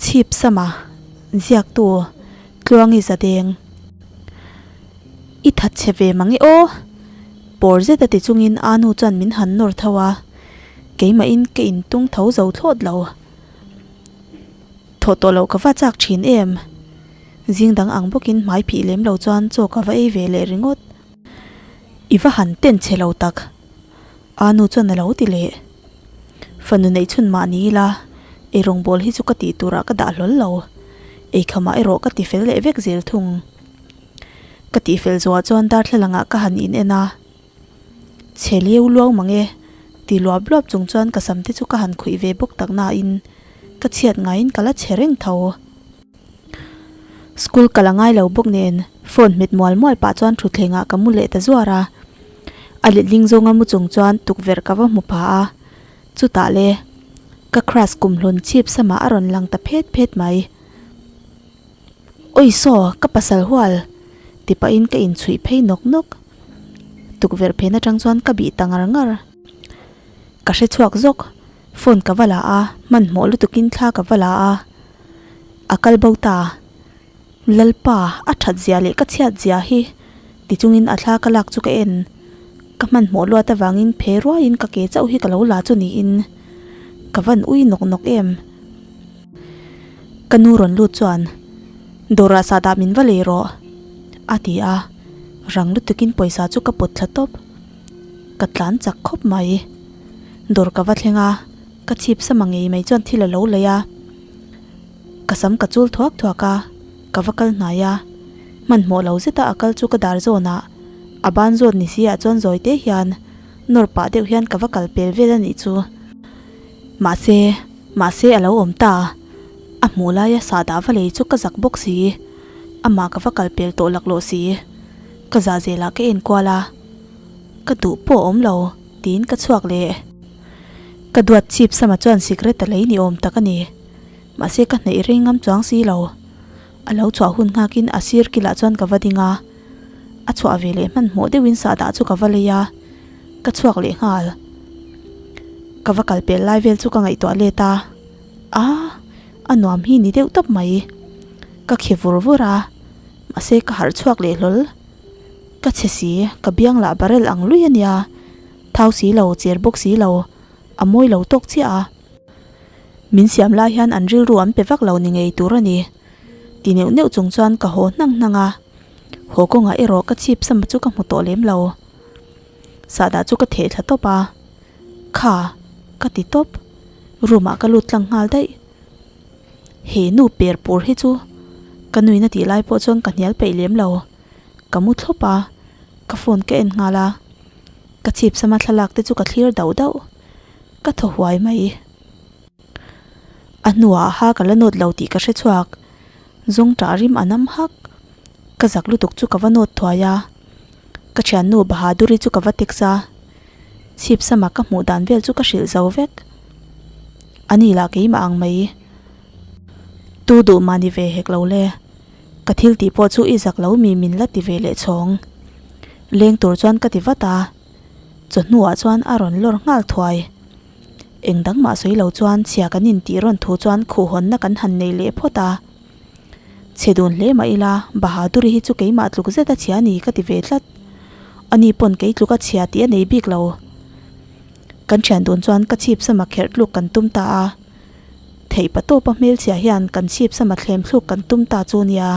Chhipsama ziaktu Tluangi Zadeng. I that chhe ve mang e aw! Pawr zet a ti chungin Anu chuan min han nawr tho a, keimahin ka intung tho zo thlawt lo. Thawh tawh loh ka va chak thin em? Zing dang ang bawkin hmai phih lem lo chuan chaw ka va ei ve leh ringawt. I va han ten chhe lo tak! Anu chuan a lo ti leh. Fanu neih chhun mah ni ila, ei rawngbâwl hi chu ka tih turah ka dah hlawl lo. Eikhamah erawh ka ti fel leh vek zel thung. Ka tih fel zuah chuan darthlalangah ka han in en a, Chhe leu luau mang e, ti luap luap chung chuan ka sam te chu ka han khuih ve bawk tak nain ka chhiat ngaiin ka la chhe reng tho. School ka la ngai lo bawk nen phone hmet mual mual pah chuan thutthlengah ka mu leh ta zuar a, a letling zawnga mu chung chuan tukverh ka va hmu pha a, chutah le ka crush kumhlun chhip samah a rawn lang ta phet phet mai. Awi saw, ka pasal hual! ti pahin ka inchhuih phei nawk nawk. Tukverh phen atang chuan ka bih ta ngar ngar. Ka hre chhuak zawk, phone ka va la a, hmanhmawh lutukin thla ka va la a. A kal bo ta. Lalpa, a that zia leh ka chhiat zia hi! ti chungin a thla ka lak chu ka en. Ka hmanhmawh luat avangin phe ruaiin ka ke chauh hi ka lo la chu niin. Ka van ui nawk nawk em! Ka nu rawn lut chuan, Dawrah sahdah min va lei rawh, a ti a, rang lutukin pawisa chu ka pawt thla tawp. Ka tlan chak khawp mai. Dawr ka va thleng a, ka chhip sama ngei mai chuan thil a lo lei a. Ka sam ka chul thuak thuak a, ka va kal hnai a. Hmanhmawh lo zeta a kal chu ka dar zawnah, a ban zawn ni si ah chuan zawi te hian nawr pah deuh hian ka va kal pel vel a nih chu. Mahse. Mahse a lo awm ta. A hmuh laia sahdah va lei chu ka zak bawk si. Amah ka va kal pel tawh laklawh si. Ka zah zelah ka en kual a. Ka duh pawh a awm lo, tiin ka chhuak leh. Ka duat chip sama chuan sikret a lei ni awm tak a ni. Mahse ka hnaih reng ngam chuang si lo. A lo chhuah hun nghakin a sir kilah chuan ka va ding a. A chhuah ve leh hmanhmawh deuhin sahdah chu ka va lei a. Ka chhuak leh nghal. Ka va kal pel lai vel chu ka ngaihtuah let a, a a nuam hi ni deuh tawp mai. Ka khi vur vur a, mahse ka harh chhuak leh hlawl. Ka chhe si, ka biang lah barrel ang lui a nia, thau si lo, cher bawk si lo, a mawi lo tawk chiah a. Min siam lai hian an rilru an pe vak lo ni ngei tur a ni. Ti neuh neuh chung chuan ka haw hnang hnang a, haw kawngah erawh ka chhip sam chu ka hmu tawh lem lo. Sahdah chu ka theh thla tawp a, Kha, ka ti tawp. Room ah ka lut tlang nghal daih. He nu per pur hi chu ka nuin a tih lai pawh chuan ka hnial peih lem lo. Ka mu thlawp a, ka phone ka en nghal a, ka chhip sama thlalak te chu ka thlir dauh dauh. Ka thaw huai mai. A hnuah ha ka la nawt lo tih ka hre chhuak. Zawng ṭah rim a nam hak. Ka zak lutuk chu ka va nawt thuai a. Ka thiannu Bahaduri chu ka va text a. Chhip sama ka hmuh dan vel chu ka hrilh zo vek. A ni lah keimah ang mai. Tu duh mah ni ve hek lo le. Ka thil tih pawh chu i zak lo mi min la ti ve leh chhawng. Leng tur chuan ka ti vat a. Chawhnuah chuan a rawn lawr nghal thuai. Eng dang mah sawi lo chuan chhia kan intih rawn thu chuan khuhhawnna kan han nei leh phawt a. Chhe dun hle mah ila, Bahaduri hi chu keimah tluk zet a chhia a ni ka ti ve tlat. Ani pawn kei tluk a chhia tih a nei bik lo. Kan thian dun chuan ka chhip sama kherh tluk kan tum ta a. Theih pa tawpa hmelchhia hian kan chhip sama thlem thluk kan tum ta chu nia.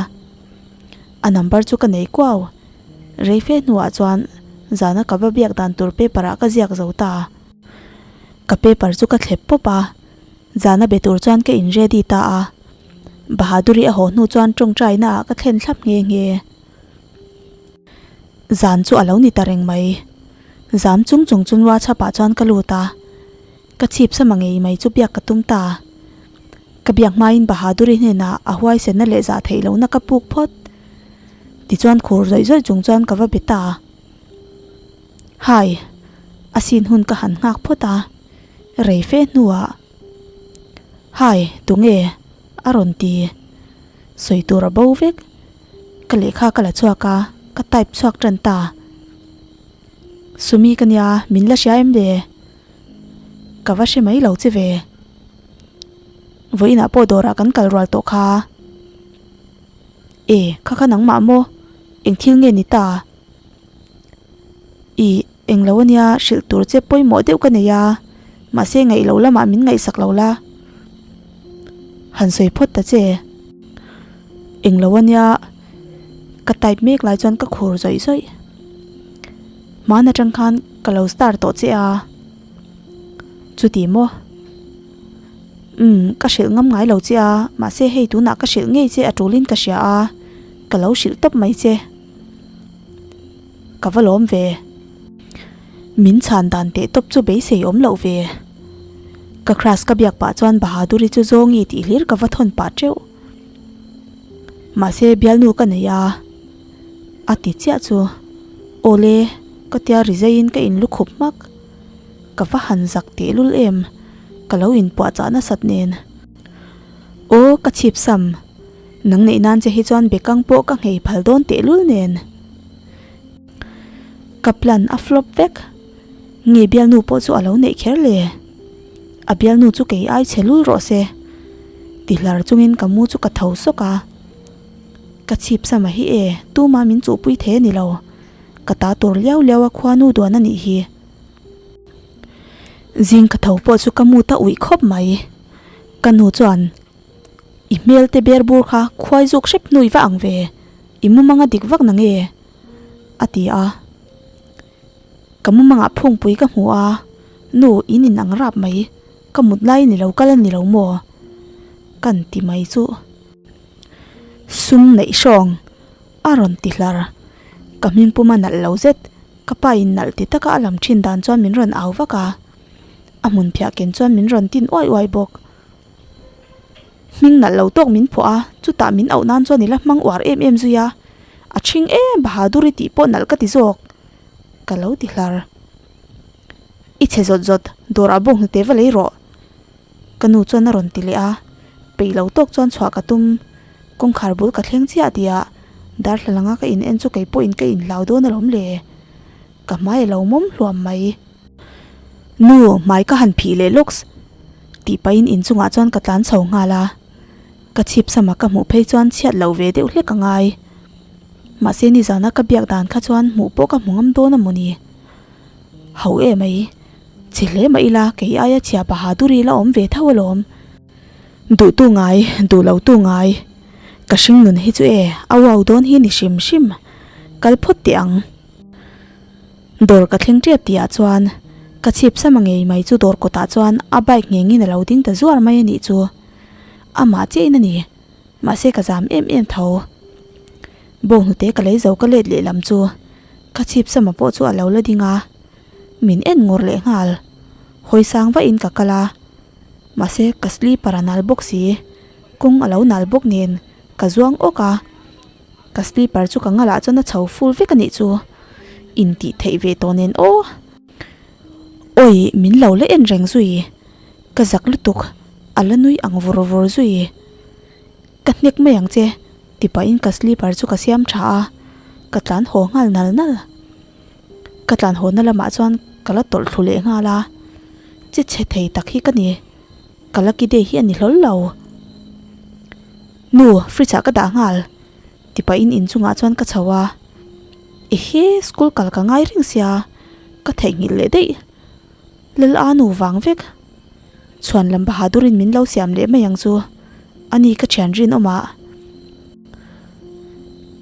A number chu ka nei kuau. Rei fe hnuah chuan zana ka va biak dan tur paper ah ka ziak zo ta. Ka paper chu ka thlep pawp a, zana be tur chuan ka in ready ta a. Bahaduri a haw hnu chuan tawngtaina ah ka thlen thlap nghe nghe. Zan chu a lo ni ta reng mai. Zam chung chung chun WhatsApp ah chuan ka lut a, ka chhip sama ngei mai chu biak ka tum ta. Ka biak hmain Bahaduri hnenah a huaisenna leh zah theih lohna ka puk phawt. Tichuan khur zawih zawih chung chuan ka va be ta. Hai, a sin hun ka han nghak phawt a, rei fe hnuah, Hai, tunge? a rawn ti. Sawi tur a bo vek. Ka lehkha ka la chhuak a, ka type chhuak tan ta. Sumi ka nia, min la hria em le? Ka va hre mai lo che ve. Vawiinah pawh dawrah kan kal rual tawh kha. E, kha kha nangmah maw? Eng thil nge ni ta? Ih, eng lo ania, hrilh tur che pawimawh deuh ka nei a, mahse ngaih loh lamah min ngaihsak lo la. Han sawi phawt ta che. Eng lo ania, ka type mek lai chuan ka khur zawih zawih. Hmaan atang khan ka lo star tawh che a. Chuti maw? Umm, ka hrilh ngam ngai lo che a, mahse hei tunah ka hrilh ngei che a tulin ka hria a, ka lo hrilh tawp mai che. Ka va lawm ve. Min chhan dan teh tawp chu beisei awm loh ve. Ka crush ka biak pah chuan Bahaduri chu zawngi tih hlir ka va thawn pah teuh. Mahse bialnu ka nei a, a ti chiah chu. Awle, ka tia ri zaiin ka inlukhup hmak. Ka va han zak tehlul em, ka lo inpuahchah nasat nen. Aw ka chhip sam, nang neih nan che hi chuan bekang pawh ka nghei phal dawn tehlul nen. Ka plan a flop vek, nge bialnu pawh chu a lo neih kher le? A bialnu chu kei ai chhe lul rawh se. Ti hlar chungin ka mu chu ka tho sawk a. Ka chhip sam a hi e, tuma min chuhpui thei a ni lo. Ka ta tur liau liau a khuanu duan a nih hi. Zing ka tho pawh chu ka mu ta uih khawp mai. Ka nu chuan, I hmel te ber bur kha khuai zuk hrep hnui va ang ve, i mumanga dik vak na nge? a ti a. Ka mumangah phungpui ka hmu a, Nu, in in ang rap mai, ka mut lai ni lo kal a ni lo maw? Kan ti mai chu. Sum neih hrawng a rawn ti hlar. Ka hming puma nalh lo zet. Ka pa in nalh ti taka a lam thin dan chuan min rawn au vak a, a hmun phiah ken chuan min rawn tin uai uai bawk. Hming nalh lo tawk min phuah a, chutah min auh nan chuan i la hmang uar em em zui a, a ṭhing em Bahaduri tih pawh nalh ka ti zawk, ka lo ti hlar. I chhe zawt zawt, dawrah bawng hnute va lei rawh. Ka nu chuan a rawn ti leh a, peih lo tawk chuan chhuah ka tum. Kawngkhar bul ka thleng chiah tihah darthlalang a ka in en chu kei pawhin ka inhlau dawn alawm le. Ka hmai a lo mawm hluam mai. Nu, hmai ka han phih leh lawks tih pahin inchungah chuan ka tlan chho nghal a. Ka chhip sama ka hmuh phei chuan chhiat lo ve deuh hlek a ngai. Mahse nizana ka biak dan kha chuan hmuh pawh ka hmu ngam dawn a mawni. Ho e mai. Chhe hle mah ila kei aia chhia Bahaduri la awm ve tho alawm. Duhtu ngai, duh lo tu ngai. Ka hring nun hi chu e, a uau dawn hi ni hrim hrim. Kal phawt teh ang. Dawr ka thleng tep tihah chuan ka chhip sama ngei mai chu dawr kawtah chuan a bike nghengin a lo ding ta zuar mai a nih chu. Amah chiahin a ni. Mahse ka zam em em tho. Bawnghnute ka lei zo ka let lehlam chu ka chhip sama pawh chu a lo la ding a. Min en ngawr leh nghal. Hawi sang vahin ka kal a. Mahse ka slipper a nal bawk si. Kawng a lo nal bawk nen ka zuang awk a. Ka slipper chu ka ngalah chuan a chho full vek a nih chu. Intih theih ve tawh nen aw. Awi min lo la en reng zui. Ka zak lutuk a la nui ang vur vur zui. Ka hnek mai ang che ti pahin ka slipper chu ka siam tha a. Ka tlan haw nghal nal nal. Ka tlan haw na lamah chuan ka la tawlh thlu leh nghal a, che chhe thei tak hi ka ni, ka lucky day hi a ni hlawl lo. Nu, fridge ah ka dah nghal ti pahin inchungah chuan ka chho a, ehe school kal ka ngai reng sia, ka theihnghilh leh daih, Lal a nu vang vek. Chhuan lam Bahadurin min lo siam leh mai ang chu, ani ka thian rinawm ah.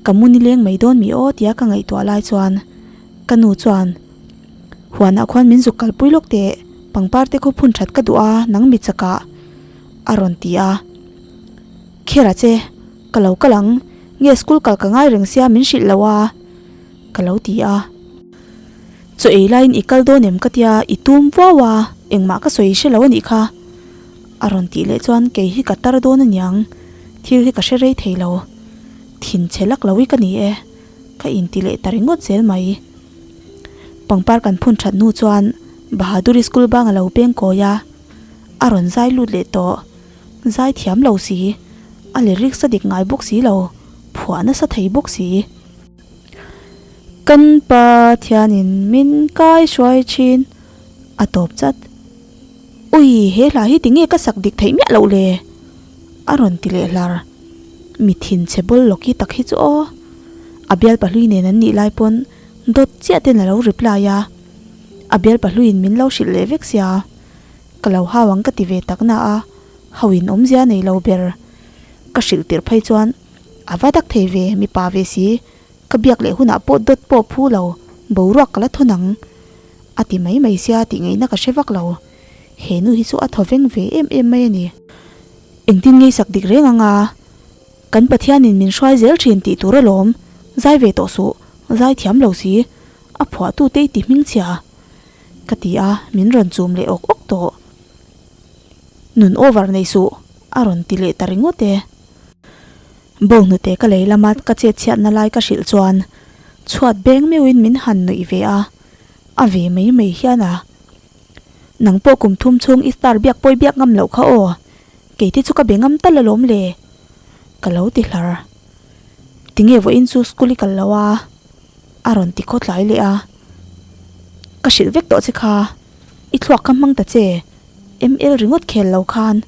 Ka mu nileng mai dawn mi aw tia ka ngaihtuah lai chuan ka nu chuan huanah khuan min zuk kalpui lawk teh pangpar te khu phun that ka duh a nang mi chakah a rawn ti a. Khera che ka lo kal ang nge school kal ka ngai reng sia min hrilh lo a ka lo ti a. Chaw ei laiin i kal dawn em ka tia i tum vuau a engmah ka sawi hre lo a nih kha. A rawn tih leh chuan kei hi ka tar dawn aniang, thil hi ka hre rei thei lo. Thin chhe lak lo hi ka ni e, ka inti leh ta ringawt zel mai. Pangpar kan phun that hnu chuan Bahaduri school bang a lo peng kawi a, a rawn zai lut leh tawh. Zai thiam lo si, a lyrics a dik ngai bawk si lo, phuah nasa thei bawk si. Kan Pathianin min kai hruai thin a tawp chat. Ui, he hla hi tinge ka sak dik theih miah loh le? A rawn ti leh hlar. Mi thinchhe bawl lawki tak hi chu aw. A bial pahlui nen an nih lai pawn dawt chiah ten a lo reply a. A bial pahluiin min lo hrilh leh vek sia. Ka lo hau ang ka ti ve tak na a, hauin awmzia nei lo ber. Ka hrilh tirh phei chuan a va dak thei ve mipa ve si. Ka biak leh hunah pawh dawt pawh phu lo, boruak ka la thawn ang. A ti mai mai sia tih ngaihna ka hre vak lo. He nu hi chu a thaw veng ve em em mai a ni. Engtin ngei sak dik reng anga kan Pathianin min hruai zel thin tih tur alawm, zai ve tawh suh, zai thiam lo si, a phuahtu te i ti hming chhia. Ka ti a, min rawn chum leh awk awk tawh. Nun over nei suh, a rawn ti leh ta ringawt e. Bawnghnute ka lei lama ka chet chhiatna lai ka hrilh chuan chhuat beng meuhin min han nuih ve a, a ve mai mai hian a. Nang pawh kum thum chhung i star biak pawi biak ngam loh kha aw, kei te chu ka be ngam tal alawm le, ka lo ti hlar. Tinge vawiin chu school i kal lo a? A rawn ti khawtlai leh a. Ka hrilh vek tawh che kha, i thluak kha hmang ta che, ML ringawt khel lo khan,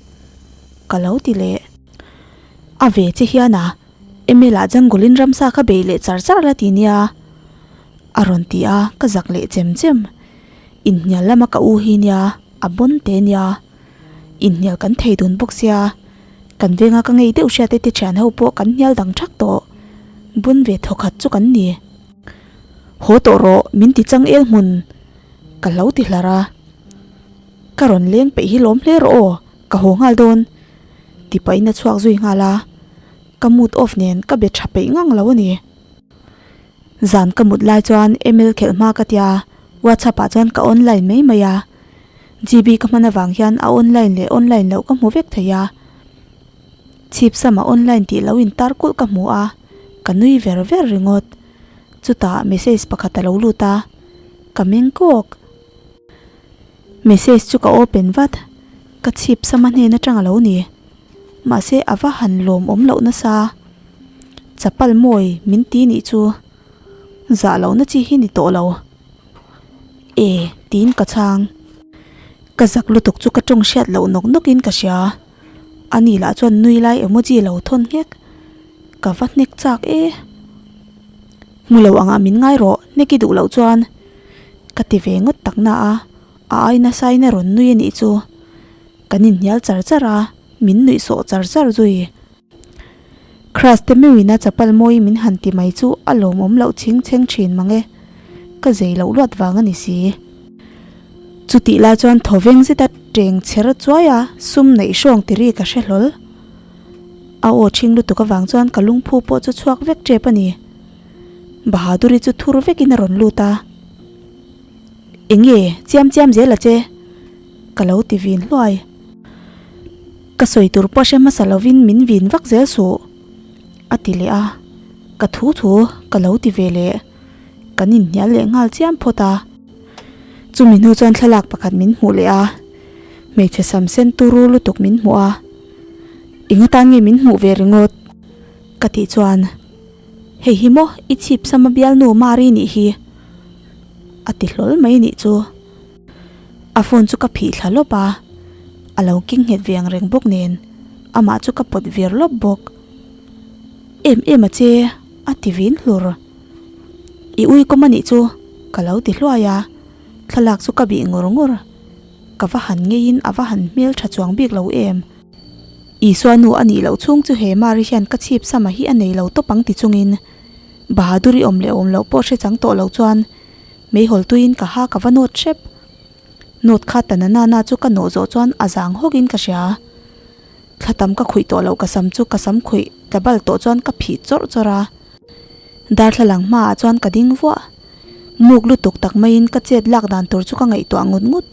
ka lo ti leh. A ve che hian a, ML ah jungle in ramsa kha bei leh char char la ti nia, a rawn ti a, ka zak leh chem chem. Inhnial lama ka u hi nia, a bawn te nia. Inhnial kan thei dun bawk sia, kan venga ka ngei deuh hriat te te thian ho pawh kan hnial dang thak tawh. Bun ve thawkhat chu kan ni. Haw tawh rawh, min ti chang el hmun, ka lo ti hlar a. Ka rawn leng peih hi lawm hle rawh aw, ka haw nghal dawn, ti pahin a chhuak zui nghal a. Ka mood off nen ka be tha peih ngang lo a ni. Zan ka mut lai chuan email khelh hma ka tia, WhatsApp ah chuan ka online mai mai a. GB ka hman avang hian a online leh online loh ka hmu vek thei a. Chhip sama online tih lo in tar kulh ka hmu a, ka nui ver ver ringawt. Chutah message pakhat a lo lut a, ka meng kawk. Message chu ka open vat, ka chhip sama hnen atang a lo ni. Mahse a va han lawmawm loh nasa. Chapal mawi min ti nih chu zah lohna chi hi ni tawh lo. E tiin ka chhang. Ka zak lutuk chu ka tawng hriat loh nawk nawk in ka hria. Ani lah chuan nui lai emoji lo thawn nghek. Ka va hnek chak e. Hmu lo angah min ngai rawh, hnek i duh loh chuan. Ka ti ve ngawt tak na a, a ai nasa in a rawn nui anih chu. Kan inhnial char char a, min nuih sawh char char zui. Crush te meuhin a chapal mawi min han ti mai chu a lawmawm loh chhing chheng thin mang e, ka zei loh luat vang a ni si. Chutih lai chuan thaw veng zeta teng chher chuai a sum neih hrawng ti ri ka hre hlawl. A aw ṭhing lutuk avang chuan ka lungphu pawh chu chhuak vek ṭep a ni. Bahaduri chu thur vekin a rawn lut a. Enge chiam chiam zel a che? Ka lo ti vin hluai. Ka sawi tur pawh hre hmasa lovin min vin vak zel suh, a ti leh a. Ka thu thu ka lo ti ve leh. Kan inhnial leh nghal chiam phawt a. Chumi hnu chuan thlalak pakhat min hmuh leh a. Hmeichhe sam sen turu lutuk min hmuh a. Eng atan nge min hmuh ve ringawt? Ka tih chuan, Hei hi maw i chhip sama bialnu Mari nih hi? A ti hlawl mai nih chu. A phone chu ka phih thla lawp a, a lo keng nghet ve ang reng bawk nen amah chu ka pawt vir lawp bawk. Em em a che, a ti vin hlur. I ui kawm a nih chu ka lo ti hluai a, thlalak chu ka bih ngur ngur. Ka va han ngeiin a va han hmel tha chuang bik lo em. Isua nu a nih loh chhung chu he Mari hian ka chhip sama hi a nei lo tawp ang ti chungin Bahaduri awm leh awm loh pawh hre chang tawh lo chuan Meihawl tuiin ka ha ka va nawt hrep. Nawt kha ta na na na chu ka nawh zawh chuan a zang hawkin ka hria. Thla tam ka khuih tawh loh ka sam chu ka sam khuih tla bal tawh chuan ka phih chawrh chawrh a. Darthlalang hmaah chuan ka ding vuah. Muk lutuk tak maiin ka chet lak dan tur chu ka ngaihtuah ngut ngut.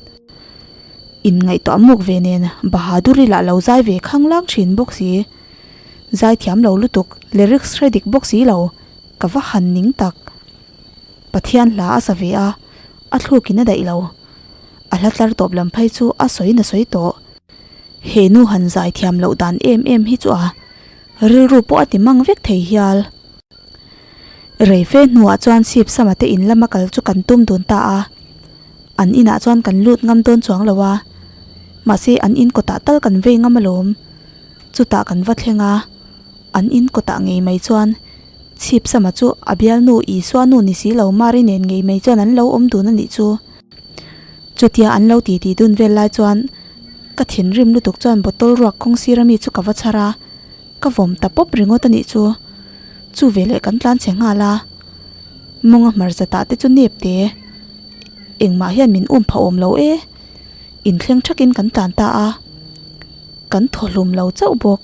Inngaihtuah muk ve nen Bahaduri lah lo zai ve khang lang thin bawk si. Zai thiam lo lutuk, lyrics hre dik bawk si lo, ka va han ning tak. Pathian hla a sa ve a, a thlukin a daih lo. A hla tlar tawp lam phei chu a sawiin a sawi tawh. He nu han zai thiam loh dan em em hi chu a rilru pawh a ti mang vek thei hial. Rei fe hnuah chuan chhip sama te in lama kal chu kan tum dun ta a. An inah chuan kan lut ngam dawn chuang lo a, mahse an in kawtah tal kan vei ngam alawm. Chutah kan va thleng a, an in kawtah ngei mai chuan chhip sama chu a bialnu Isua nu ni si lo Mari nen ngei mai chuan an lo awm dun a nih chu. Chutia an lo titi dun vel lai chuan ka thinrim lutuk chuan bottle ruak kawng sir ami chu ka va chhar a, ka vawm ta pawp ringawt a nih chu. Chu veleh kan tlan chhe nghal a, mawnga hmarcha tah te chu nep te engmah hian min um phah awm lo e, inthleng thakin kan tlan ta a, kan thaw hlum lo chauh bawk.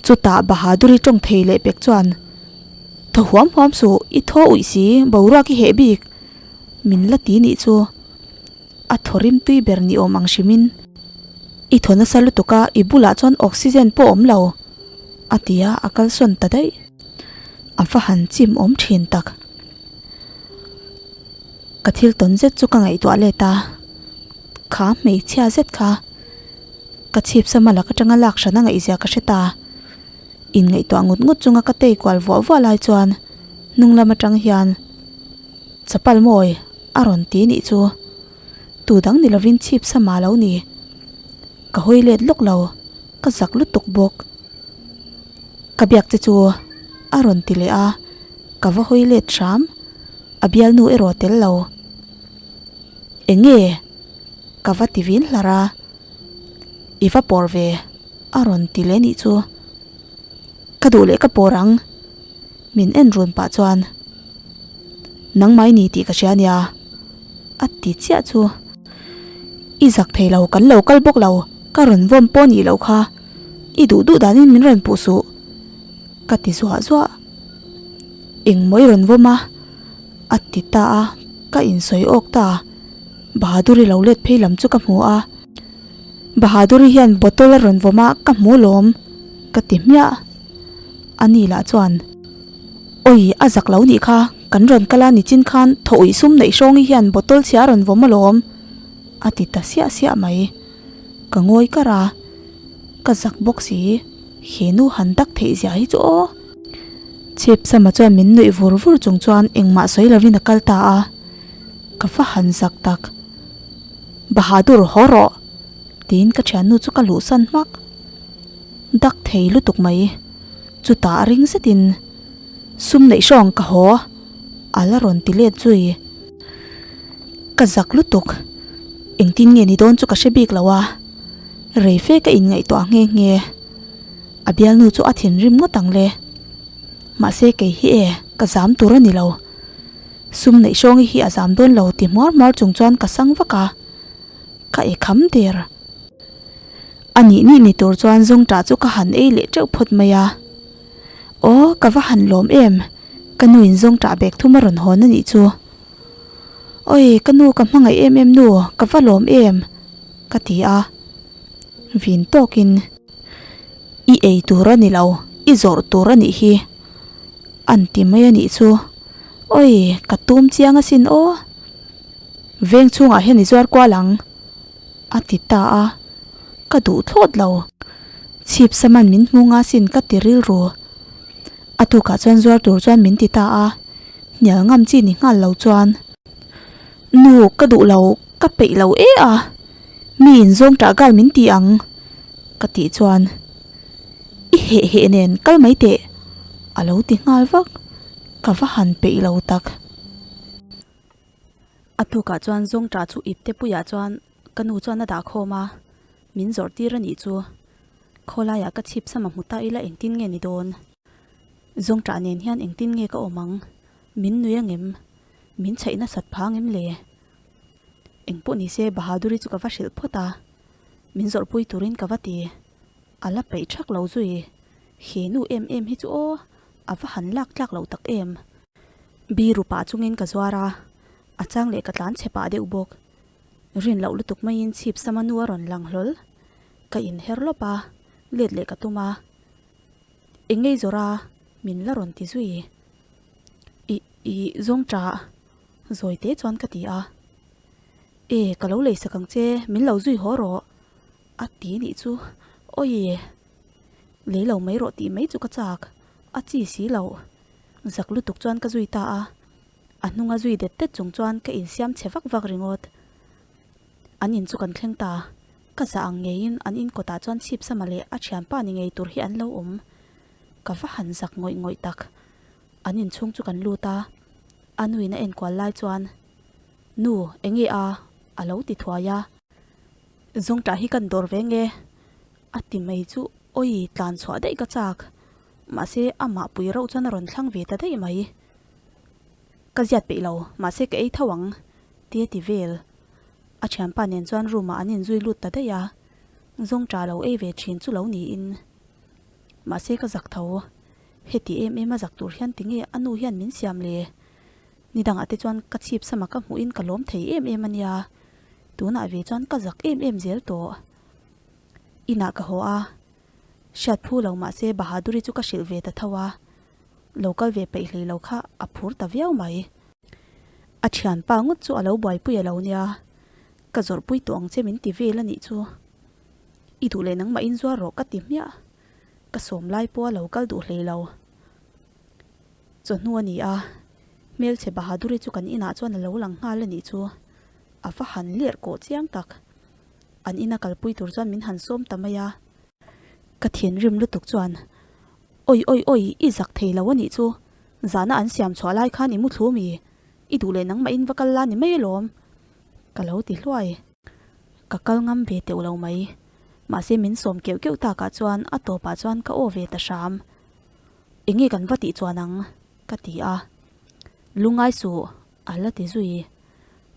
Chutah Bahaduri tawng thei leh pek chuan, Thaw huam huam suh, i thaw uih si, boruak i heh bik, min la ti nih chu. A thaw rim tui ber ni awm ang hrimin, I thaw nasa lutuk a, i bulah chuan oxygen pawh awm lo, a ti a, a kalsawn ta daih. A va han chim awm thin tak. Ka thil tawn zet chu ka ngaihtuah let a, kha hmeichhia zet kha ka chhip sama lak atanga lak hran a ngaihzia ka hre ta. Inngaihtuah ngut ngut chunga ka tei kual vuah vuah lai chuan hnung lam atang hian chapal mawi a rawn ti nih chu tu dang ni lovin chhip sama lo ni. Ka hawi let lawk lo, ka zak lutuk bawk. Ka biak che chu a rawn ti leh a, ka va hawi let hram. A bialnu erawh tel lo. Eng nge? Ka va ti vin hlar a. I va pawr ve a rawn ti leh nih chu. Ka duh leh ka pawr ang. Min en run pah chuan nangmah i ni tih ka hria nia a ti chiah chu. I zak thei lo kan lo kal bawk lo ka rawn vawm pawh nih loh kha i duh duh danin min rawn puh suh ka ti zuah zuah. Engmaw i rawn vawm a? A ti ta a, ka insawi awk ta. Bahaduri lo let phei lam chu ka hmu a. Bahaduri hian bottle a rawn vawm a, ka hmu lawm, ka ti hmiah. Ani lah chuan, Awi, a zak lo nih kha, kan rawn kal a nichin khan thaw uih sum neih hrawngi hian bottle chhia a rawn vawm alawm, a ti ta siah siah mai. Ka ngawi kar a, ka zak bawk si, he nu han dak theih zia hi chu aw. Chhip sama chuan min nuih vur vur chung chuan engmah sawi lovin a kal ta a, ka va han zak tak. Bahadur haw rawh! tiin ka thiannu chu ka luhsan hmak. Dak thei lutuk mai. Chutah ring zetin sum neih hrawng ka haw a la rawn ti let zui. Ka zak lutuk. Engtin nge ni dawn chu ka hre bik lo a, rei fe ka inngaihtuah nghe nghe. A bialnu chu a thinrim ngawt ang le. Mahse kei hi e, ka zam tur a ni lo. Sum neih hrawngi hi a zam dawn lo ti hmuar hmuar chung chuan ka sang vak a, ka e kham der. A nih nih ni tur chuan zawngṭah chu ka han ei leh ṭeuh phawt mai a. Aw, ka va han lawm em, ka nuin zawngṭah bek thum a rawn hawn a nih chu. Awi, ka nu ka hmangaih em em nu, ka va lawm em, ka ti a. Vin tawkin. I ei tur a ni lo, i zawrh tur a nih hi. An ti mai a nih chu. Awi, ka tum chiang asin aw. Veng chhungah hian i zuar kual ang, a ti ta a. Ka duh thlawt lo. Chhip saman min hmu nga sin ka ti rilru. A tukah chuan zuar tur chuan min ti ta a, hnial ngam chi ni nghal lo chuan. Nu, ka duh lo, ka peih lo e a. Mi in zawng tah gal min ti ang ka tih chuan i heh heh nen kal mai teh a lo ti nghal vak ka va han peih lo tak. A tukah chuan zawng tah chu ip te puiah chuan ka nu chuan a dah khawm a, min zawrh tir a nih chu. Khawlaiah ka chhip sama hmu ta ila engtin nge ni dawn? Zawng tah nen hian engtin nge ka awm ang? Min nui angem? Min chhaih nasat phang em le? Engpawh ni se Bahaduri chu ka va hrilh phawt a, min zawrhpui turin ka va ti. A la peih thak lo zui. He nu em em hi chu aw, a va han lak tlak loh tak em. Biru pah chungin ka zuar a, a chang leh ka tlan chhe pah deuh bawk. Rin loh lutuk maiin chhip sama nu a rawn lang hlawl. Ka inher lawp a, let leh ka tum a. Eng ngei zawrh a, min la rawn ti zui. I, i, zawng ṭah. Zawi te chuan ka ti a. E, ka lo lei sak ang che, min lo zui haw rawh. A ti nih chu, Awi, lei lo mai rawh tih mai chu ka chak, a chi si loh. Zak lutuk chuan ka zui ta a, a hnunga zui det det chung chuan ka insiam chhe vak vak ringawt. An in chu kan thleng ta. Ka zah ang ngeiin an in kawtah chuan chhipsama leh a thianpa ni ngei tur hi an lo awm. Ka va han zak ngawih ngawih tak. An inchhung chu kan lut a, a nuin a enkual lai chuan, Nu, enge a? a lo ti thuai a. Zawngṭah hi kan dawr ve nge? a ti mai chu awi tlan chhuah daih ka chak. Mahse, amah pui rauh chuan a rawn thlang ve ta daih mai. Ka ziat peih lo, mahse ka ei tho ang, ti a ti vel. A thianpa nen chuan room ah an inzui lut ta daih a, zawngṭah lo ei ve thin chu lo niin. Mahse ka zak tho, heti em em a zak tur hian tinge a nu hian min siam le? Ni dangah te chuan ka chhip sama ka hmuhin ka lawm thei em em a nia, tunah ve chuan ka zak em em zel tawh. Inah ka haw a, hriat phu lo mahse Bahaduri chu ka hrilh ve ta tho a, lo kal ve peih hlei lo kha a phur ta viau mai. A thianpa ngawt chu a lo buaipui a lo nia, ka zawrhpui tawh ang che min ti vel a nih chu. I duh leh nangmah in zuar rawh ka ti hmiah. Ka sawm lai pawh a lo kal duh hlei lo. Chawhnu a ni a, hmelchhe Bahaduri chu kan inah chuan a lo lang nghal a nih chu. A va han lerh kawh chiang tak. An ina kalpui tur chuan min han sawm ta mai a. Ka thinrim lutuk chuan, Awi awi awi, i zak thei lo a nih chu. Zahna an siam chhuah lai khan i mu thlu mi? I duh leh nangmah in va kal la ni mai alawm. Ka lo ti hluai. Ka kal ngam ve teuh lo mai. Mahse min sawm keuh keuh takah chuan a tawpah chuan ka aw ve ta hram. Enge kan va tih chuan ang? Ka ti a. Lungai suh, a la ti zui.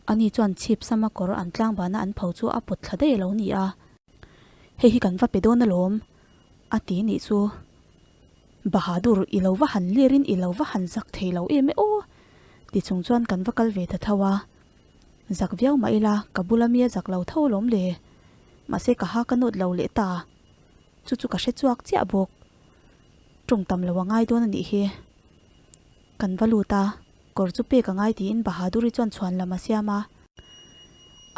Ani chuan chhip sama kawr an tlangbana an pho chu a pawt thla daih a lo ni a. Hei hi kan va pe dawn alawm, a ti nih chu. Bahadur, i lo va han lirin i lo va han zak thei lo em e aw! Ti chung chuan kan va kal ve ta tho a. Zak viau mah ila, ka bula mi a zak lo tho alawm le. Mahse ka ha ka nawt lo leh ta. Chu chu ka hre chuak chiah bawk. Tawng tam lo a ngai dawn a nih hi. Kan va lut a, kawr chu pek a ngai tiin Bahaduri chuan chhuan lam a siam a.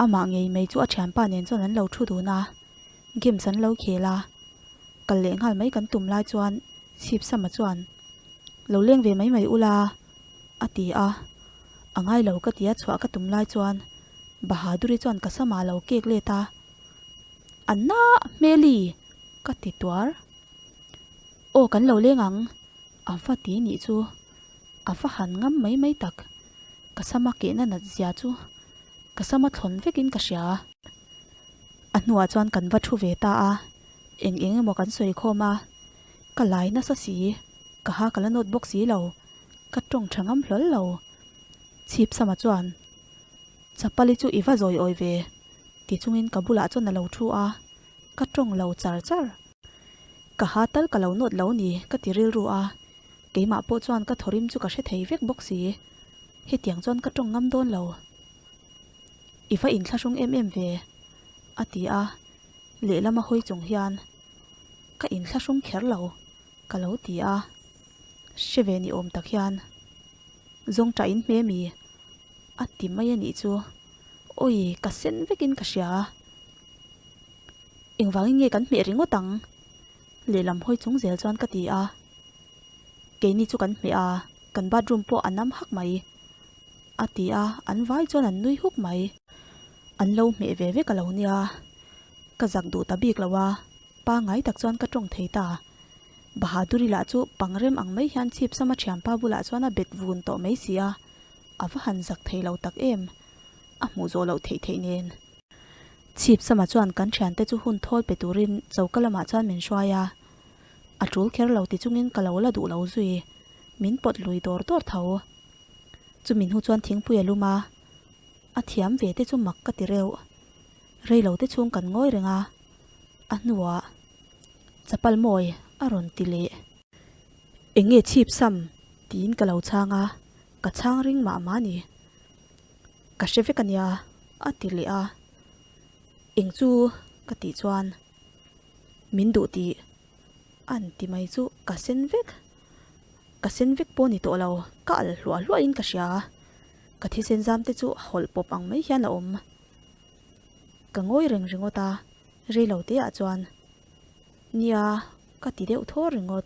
Amah ngei mai chu a thianpa nen chuan an lo thu dun a, games an lo khel a. Kal leh nghal mai kan tum lai chuan Chhipsama chuan, Lo leng ve mai mai ula, a ti a. A ngai lo ka tia chhuah ka tum lai chuan Bahaduri chuan ka sama lo kek let a, Anna hmeli! ka ti tuar. Aw kan lo leng ang, a va ti nih chu. A va han ngam mai mai tak. Ka sama kehna nat zia chu ka sama thlawn vekin ka hria. A hnuah chuan kan va thu ve ta a, eng eng emaw kan sawi khawm a, ka lai nasa si, ka ha ka la nawt bawk si lo, ka tawng tha ngam hlawl lo. Chhip sama chuan, Chapali chu i va zawi awi ve, ti chungin ka bulah chuan a lo thu a, ka tawng lo char char. Ka ha tal ka lo nawt lo ni, ka ti rilru a, keimah pawh chuan ka thawrim chu ka hre thei vek bawk si. Hetiang chuan ka tawng ngam dawn lo. I va inthlahrung em em ve, a ti a, lehlam a hawi chung hian, Ka inthlahrung kher lo, ka lo ti a. Hre ve ni awm tak hian, Zawngṭah in hme mi? a ti mai a nih chu. Awi, ka sen vekin ka hria. Engvangin nge kan hmeh ringawt ang? Lehlam hawi chung zel chuan ka ti a. Keini chu kan hmeh a, kan bathroom pawh a nam hak mai. A ti a, an vai chuan an nui huk mai. An lo hmeh ve vek a lo nia. Ka zak duh ta bik lo a, pangngai tak chuan ka tawng thei ta. Bahaduri lah chu pangrem ang mai hian chhip sama thianpa bulah chuan a bet vun tawh mai si a, a va han zak thei lo tak em. A hmuh zawh loh theih theih nen. Chhip sama chuan kan thiante chu hun thawl pe turin choka lamah chuan min hruai a. A tul kher lo ti chungin ka lo la duh lo zui. Min pawt lui dawr dawr tho. Chumi hnu chuan thingpui a lum a, a thiam ve te chu mak ka ti reuh. Rei lo te chhung kan ngawi reng a, a hnuah chapal mawi a rawn ti leh. Eng nge chhip sam? tiin ka lo chhang a, ka chhang ring mah mah a ni. Ka hre vek a nia, a ti leh a. Eng chu? ka tih chuan min duh tih an ti mai chu ka sen vek. Ka sen vek pawh ni tawh lo, ka alh hluah hluahin ka hria. Ka thisen zam te chu hawlh pawp ang mai hian a awm. Ka ngawi reng ringawt a, rei lo te ah chuan, Nia, ka ti deuh thaw ringawt.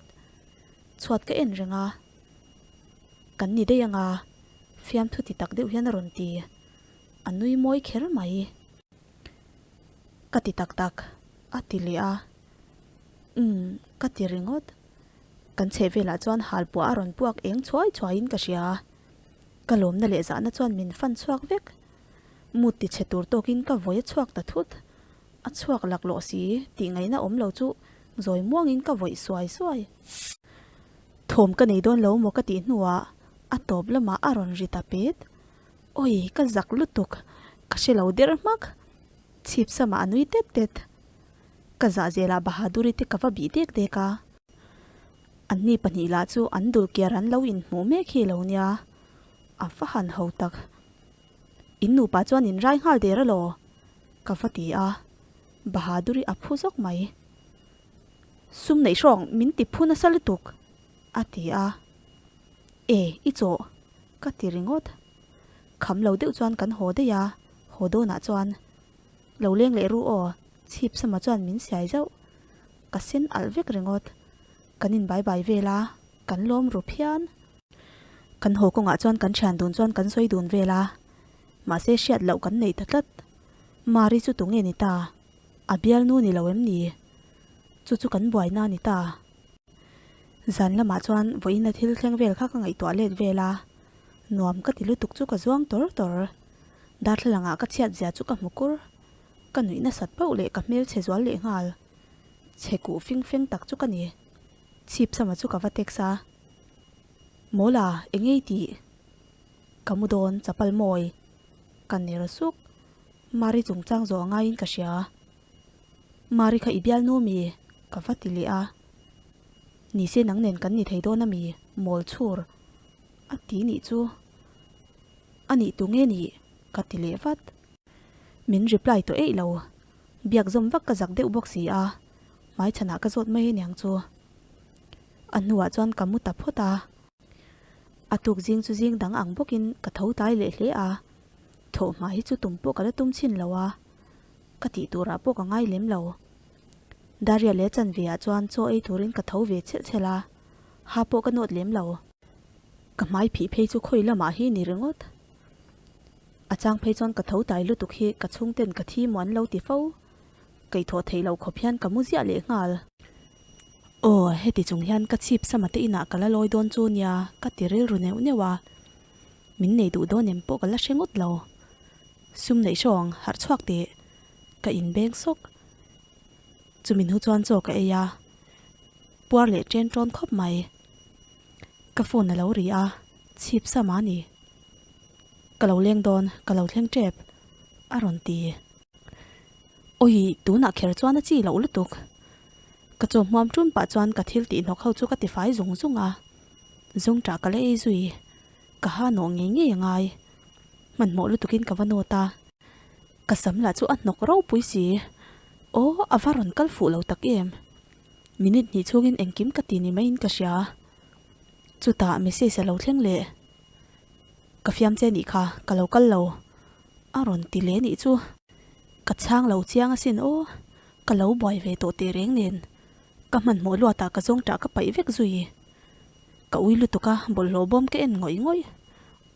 Chhuat ka en reng a, Kan ni daih anga, fiamthu ti tak deuh hian a rawn ti. A nui mawi kher mai. Ka ti tak tak, a ti leh a. Umm, ka ti ringawt. Kan chheh velah chuan halpuah a rawn puak eng chhuai chhuaiin ka hria. Ka lawmna leh zahna chuan min fan chhuak vek. Mut ti chhe tur tawkin ka vawi a chhuak ta thut. A chhuak laklawh si tih ngaihna awm lo chu zawi muangin ka vawih suai suai. Thawm ka nei dawn lo maw ka tih hnuah a tawp lamah a rawn ri ta pet. Awi ka zak lutuk, ka hre lo der hmak. Chhip samah a nui tet tet. Ka zah zelah Bahaduri te ka va bih dek dek a. Anni pahnih lah chu an dul kiar an lo inhmuh mek hi lo nia. A va han ho tak. In nupa chuan in rai nghal der alaw? Ka va ti a. Bahaduri a phu zawk mai. Sum neih hrawng min ti phu nasa lutuk, a ti a. E, i chawh, ka ti ringawt. Kham lo deuh chuan kan haw daih a, haw dawnah chuan, Lo leng leh ru aw, chhip sama chuan min siai zauh. Ka sen alh vek ringawt. Kan in bai bai vel a, kan lawm ru phian. Kan haw kawngah chuan kan thian dun chuan kan sawi dun vel a, mahse hriat loh kan nei ta tlat. Mari chu tunge ni ta? A bialnu ni lo em ni? Chu chu kan buaina a ni ta. Zan lamah chuan vawiin a thil thleng vel kha ka ngaihtuah let vel a, nuam ka ti lutuk chu ka zuang tawr tawr. Darthlalangah ka chhiat zia chu ka hmu kur. Ka nuih nasat pauh leh ka hmel chhe zual leh nghal. Chhe kuh fing feng tak chu ka ni. Chhip sama chu ka va text a. Mawla, eng ei tih? Ka mu dawn, chapal mawi. Ka ner suk. Mari chungchang zawh a ngaiin ka hria. Mari kha i bialnu mi? Ka va ti leh a. Ni se nang nen kan ni thei dawn a mi? Mawl chhur. A ti nih chu. A nih tu nge nih? Ka ti leh vat. Min reply tawh eih lo. Biak zawm vak ka zak deuh bawk si a. Hmaichhanah ka zawt mai aniang chu. A hnuah chuan ka mu ta phawt a. A tuk zing chu zing dang ang bawkin ka tho tlai leh hle a. Thawhhma hi chu tum pawh ka la tum chhin lo a, ka tih turah pawh ka ngai lem lo. Daria leh chanve ah chuan chaw ei turin ka tho ve chhelh chhelh a, ha pawh ka nawt lem lo. Ka hmai phih phei chu khawi lamah hi ni ringawt. A chang phei chuan ka tho tai lutuk hi ka chhungten ka thi maw an lo ti fo. Kaihthawh theih loh khawp hian ka mu ziah leh nghal. Aw, heti chung hian ka chhip sama te inah ka la lawi dawn chu nia ka ti rilru neuh neuh a. Min nei duh dawn em pawh ka la hre ngawt lo. Sum neih hrawng harh chhuak teh ka inbeng sawk. Chumi hnu chuan chaw ka ei a, puar leh ṭen ṭawn khawp mai. Ka phone a lo ri a, chhip sam a ni. Ka lo leng dawn, ka lo thleng ṭep, a rawn ti. Awi, tunah kher chuan a chi loh lutuk. Ka chaw hmuam ṭun pah chuan ka thil tih hnawk ho chu ka tifai zung zung a. Zung ṭah ka la ei zui. Ka ha nawh ngei ngei a ngai. Hmanhmawh lutukin ka va nawt a. Ka sam lah chu a hnawk ropui si. Aw, a va rawn kal fuh lo tak em. Minute hnih chhungin engkim ka ti ni maiin ka hria. Chutah message a lo thleng leh. Ka fiam che nih kha, ka lo kal lo. A rawn ti leh nih chu. Ka chhang lo chiang asin aw. Ka lo buai ve tawh teh reng nen. Ka hmanhmawh luatah ka zawng ṭah ka paih vek zui. Ka ui lutuk a, bawlhhlawh bawm ka en ngawih ngawih.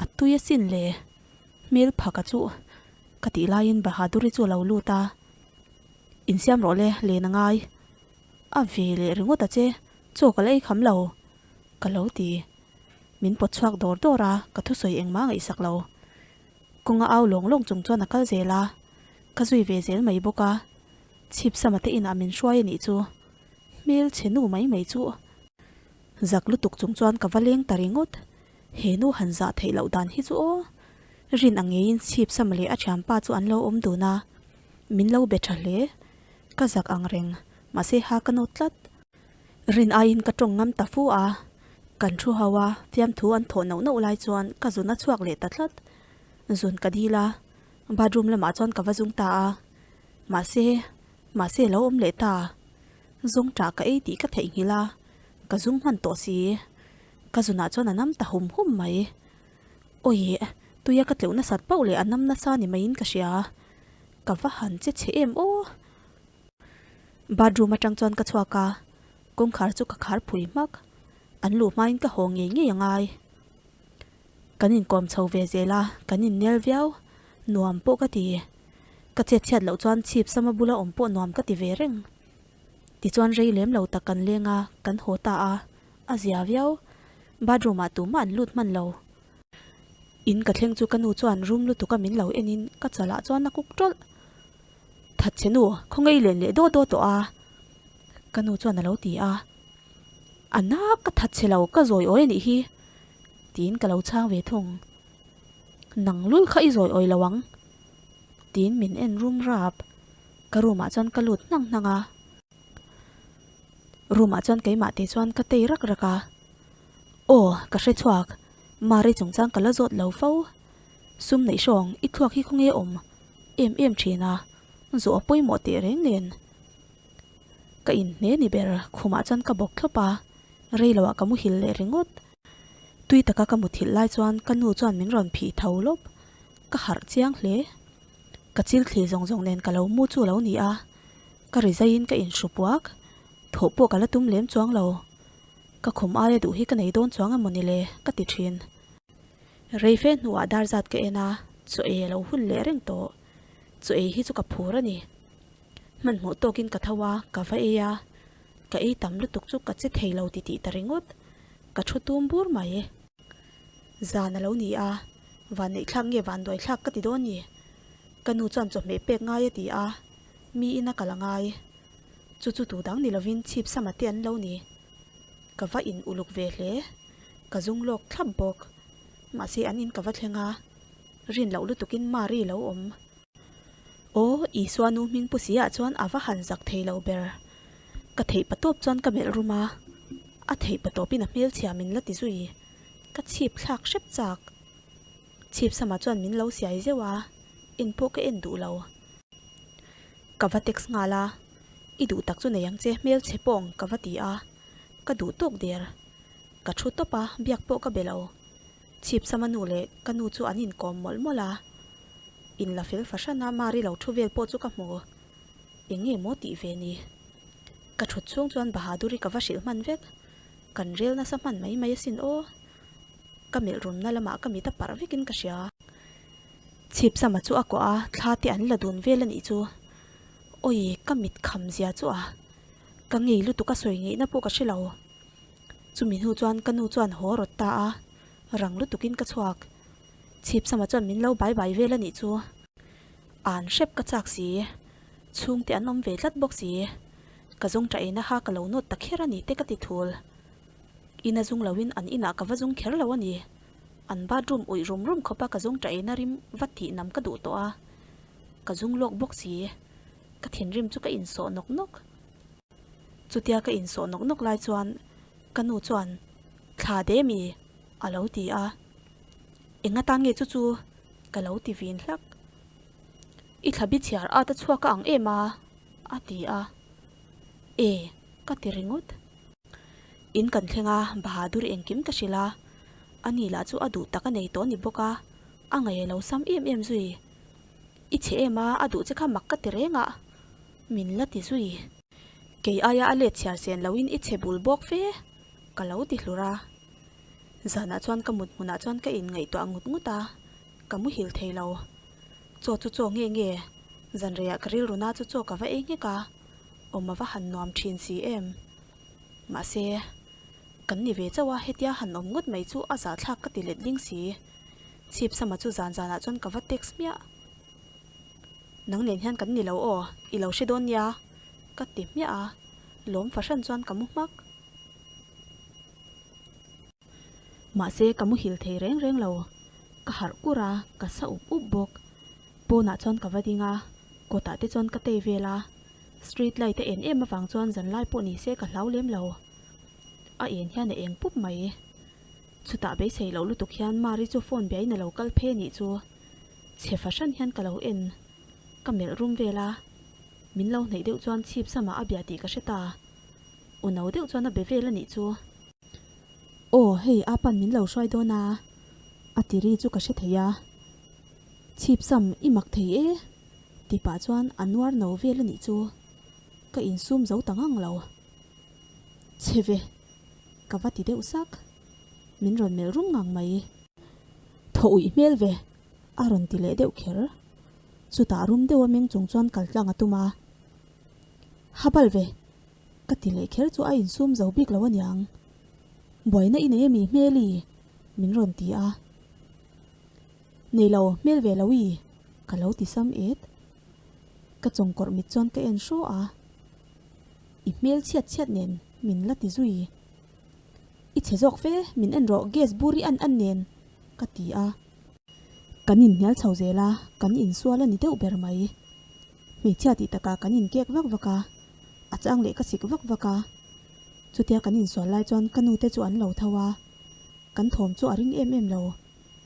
A tui asin le. Hmel phaka chu ka tih laiin Bahaduri chu a lo lut a. Insiam rawh le, len a ngai. A ve leh ringawt a che, chaw ka la ei kham lo. Ka lo ti. Min pawt chhuak dawr dawr a, ka thusawi engmah a ngaihsak lo. Kawnga au lawng lawng chung chuan a kal zel a, ka zui ve zel mai bawk a. Chhip sama te inah min hruai a nih chu. Hmel chhe nu mai mai chu. Zak lutuk chung chuan ka va leng ta ringawt. He nu han zah theih loh dan hi chu aw. Rin ang ngeiin chhip sama leh a thianpa chu an lo awm dun a. Min lo be tha hle. Ka zak ang reng, mahse ha ka nawt tlat. Rin aiin ka tawng ngam ta fu a. Kan thu ho a, fiamthu an thawh nauh nauh lai chuan ka zun a chhuak leh ta tlat. Zun ka dil a, bathroom lamah chuan ka va zung ta a. Mahse, mahse lo awm leh ta. Zung ṭah ka ei tih ka theihnghilh a, ka zung hman tawh si. Ka zunah chuan a nam ta hum hum mai. Awi, tuia ka tleuh nasat pauh leh a nam nasa ni maiin ka hria. Ka va han che chhe em aw. Bathroom aṭang chuan ka chhuak a, kawngkhar chu ka khar phui hmak. An luh hmain ka haw ngei ngei a ngai. Kan inkawm chho ve zel a, kan innel viau. Nuam pawh ka ti. Ka chet chhiat loh chuan chhip sama bula awm pawh nuam ka ti ve reng. Tichuan rei lem lo tak kan leng a, kan haw ta a, a zia viau. Bathroom ah tumah an lut hman lo. In ka thleng chu ka nu chuan room lutuk a min lo en in ka chalah chuan a kuk tawlh. That che nu, khawngaih len leh daw daw tawh a, ka nu chuan a lo ti a. A na ka that che lo, ka zawi awi a nih hi, tiin ka lo chhang ve thung. Nang lul kha i zawi awi lo ang, tiin min en rum rap. Ka room ah chuan ka lut hnang hnang a. Room ah chuan keimah te chuan ka tei rak rak a. Aw, ka hre chhuak, Mari chungchang ka la zawt lo fo. Sum neih hrawng i thluak hi khawnge awm em em thin a, zawh a pawimawh teh reng nen. Ka inhne ni ber khumah chuan ka bawk thlawp a, rei loah ka muhil leh ringawt. Tui taka ka muthilh lai chuan ka nu chuan min rawn phih tho lawp, ka harh chiang hle. Ka chil thli zawng zawng nen ka lo mu chu lo ni a, ka ri zaiin ka inhru puak, thawh pawh ka la tum lem chuang lo. Ka khum aia duh hi ka nei dawn chuang emaw ni le ka ti thin. Rei fe hnuah dar zat ka en a, chaw ei a lo hun leh reng tawh. Chaw ei hi chu ka phur a ni. Hmanhmawh tawkin ka tho a, ka va ei a. Ka ei tam lutuk chu ka che thei lo titih ta ringawt. Ka thu tum bur mai. Zan a lo ni a, vanneih thlak nge vanduai thlak ka ti dawn ni. Ka nu chuan chawhmeh pek ngai a ti a, mi ina kal a ngai. Chu chu tu dang ni lovin chhip sama te an lo ni. Ka va in uluk ve hle. Ka zung lawk thlap bawk. Mahse an in ka va thleng a, rin loh lutukin Mari lo awm. Aw, Isua nu hming pu si ah chuan a va han zak thei lo ber. Ka theih patawp chuan ka melh rum a, a theih patawpin a hmelchhia min la ti zui. Ka chhip thlak hrep chak. Chhip sama chuan min lo siai zeuh a, en pawh ka en duh lo. Ka va text nghal a, I duh tak chu nei ang che hmelchhe pawng ka va ti a, ka duh tawk der. Ka thu tawp a, biak pawh ka be lo. Chhip sama nu leh ka nu chu an inkawm mawlh mawlh a. In la fel fahran a Mari lo thu vel pawh chu ka hmu. Eng nge maw tih ve ni? Ka thut chhung chuan Bahaduri ka va hrilh hman vek. Kan rel nasa hman mai mai asin aw. Ka melh rumna lamah ka mit a parh vekin ka hria. Chhip sama chu a kuah a, thla te an la dun vel a nih chu. Awi, ka mit kham zia chu a. Ka ngei lutuk a sawi ngeihna pawh ka hre lo. Chumi hnu chuan ka nu chuan haw rawt ta a, rang lutukin ka chhuak. Chhip sama chuan min lo bai bai vel a nih chu. An hrep ka chak si. Chhungte an awm ve tlat bawk si. Ka zawng ṭah eina kha ka lo nawt ta kher a ni te ka ti thul. Ina zung loin an inah ka va zung kher lo a ni. An bathroom uih rum rum khawpa ka zawng ṭah eina rim va tih nam ka duh tawh a. Ka zung lawk bawk si. Ka thinrim chu ka insawh nawk nawk. Chutia ka insawh nawk nawk lai chuan ka nu chuan, Thla de mi? a lo ti a. Eng atan nge chu chu? ka lo ti vin hlak. I thla bi chhiar at a chhuak a ang em a? a ti a. E, ka ti ringawt. In kan thleng a, Bahadur engkim ka hrilh a. Ani lah chu a duh tak a nei tawh a ni bawk a, a ngaih a lo sam em em zui. I chhe em a, a duh che kha mak ka ti reng a. Min la ti zui. Kei aia a let chhiar sen loin i chhe bul bawk fe, ka lo ti hlur a. Zanah chuan ka mut hmunah chuan ka inngaihtuah ngut ngut a, ka muhil thei lo. Chaw chu chaw nge nge, zanreiah ka rilru na chu chaw ka va ei nghek a, awm a va han nuam thin si em. Mahse, kan ni ve chauh a, hetia han awm ngawt mai chu a zahthlak ka ti letling si. Chhip sama chu zan zanah chuan ka va text hmiah. Nang nen hian kan ni lo aw, i lo hre dawn nia, ka ti hmiah a, lawm fahran chuan ka mu hmak. Mahse ka muhil thei reng reng lo, ka harh kur a, ka sa up up bawk. Pawnah chuan ka va ding a, kawtah te chuan ka tei vel a, street light a en em avang chuan zanlai pawh ni se ka hlau lem lo. A en hian a eng pup mai. Chutah beisei loh lutuk hian Mari chu phone biain a lo kal phei anih chu. Chhe fahran hian ka lo en, ka melh rum vel a, min lo hnaih deuh chuan chhip samah a bia tih ka hre ta. U no deuh chuan a be vel a nih chu. Aw hei a pan min lo hruai dawn a, a ti ri chu ka hre thei a. Chhip sam i mak thei e, ti pah chuan a nuar no vel a nih chu. Ka insum zo ta ngang lo. Chhe ve, ka va ti deuh sak. Min rawn melh rum ngang mai. Thaw uih hmel ve, a rawn ti leh deuh kher. Chutah rum deuha meng chung chuan kal tlang a tum a. Habal ve! Ka ti leh kher chu a insum zo bik lo aniang. Buaina i nei ami hmeli? Min rawn ti a. Nei lo, hmel ve lo i? Ka lo ti sam et. Ka chawngkawrh mit chuan ka en hraw a. I hmel chhiat chhiat nen min la ti zui. I chhe zawk fe, min en rawh gas bur i an an nen, ka ti a. Kan inhnial chho zel a, kan insual a ni deuh ber mai. Hmeichhia tih takah kan inkek vak vak a, a chang leh ka sik vak vak a. Chutia kan insual lai chuan ka nute chu an lo tho a, kan thawm chu a ring em em lo,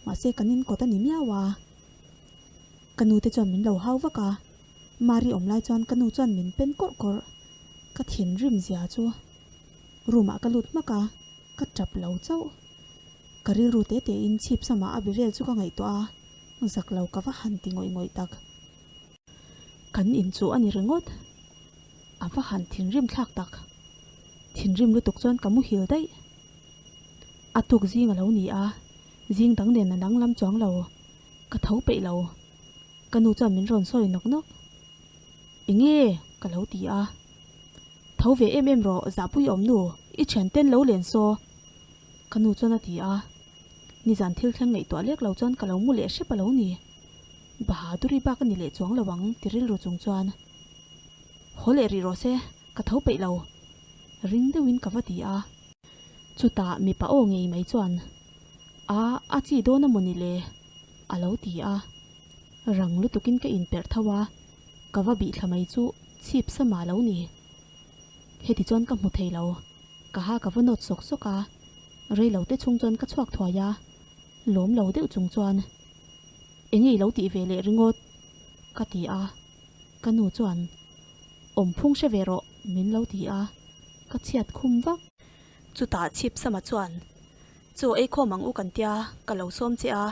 mahse kan inkawt a ni miau a. Ka nute chuan min lo hau vak a, Mari awm lai chuan ka nu chuan min pen kawrh kawrh, ka thinrim zia chu. Room ah ka lut hmak a, ka tap lo chauh. Ka rilru te te in chhip samah a be vel chu ka ngaihtuah a, zak lo ka va han ti ngawih ngawih tak. Kan in chu a ni ringawt, a va han thinrim thlak tak. Thinrim lutuk chuan ka muhil daih. A tuk zing a lo ni a, zing dang nen a danglam chuang lo, ka tho peih lo. Ka nu chuan min rawn sawi nawk nawk. Enge? ka lo ti a. Tho ve em em rawh, zahpui awm nu, i thian ten lo len saw. Ka nu chuan a ti a. Nizan thil thleng ngaihtuah lek lo chuan ka lo mu leh hrep a lo ni. Bahaduri bak a ni leh chuang lo ang ti rilru chung chuan. Haw leh rih rawh se, ka tho peih lo. Ring deuhin ka va ti a. Chutah mipa aw ngei mai chuan, A, a chi dawn a maw ni le? a lo ti a. Rang lutukin ka inperh tho a, ka va bih thla mai chu chhip sama lo ni. Heti chuan ka hmu thei lo, ka ha ka va nawt sawk sawk a, rei lo te chhung chuan ka chhuak thuai a, lawm lo deuh chung chuan, Enge i lo tih ve leh ringawt? ka ti a, ka nu chuan, Awm phung hre ve rawh min lo ti a, ka chhiat khum vak. Chutah chhip sama chuan, Chaw ei khawm ang u kan tia, ka lo sawm che a,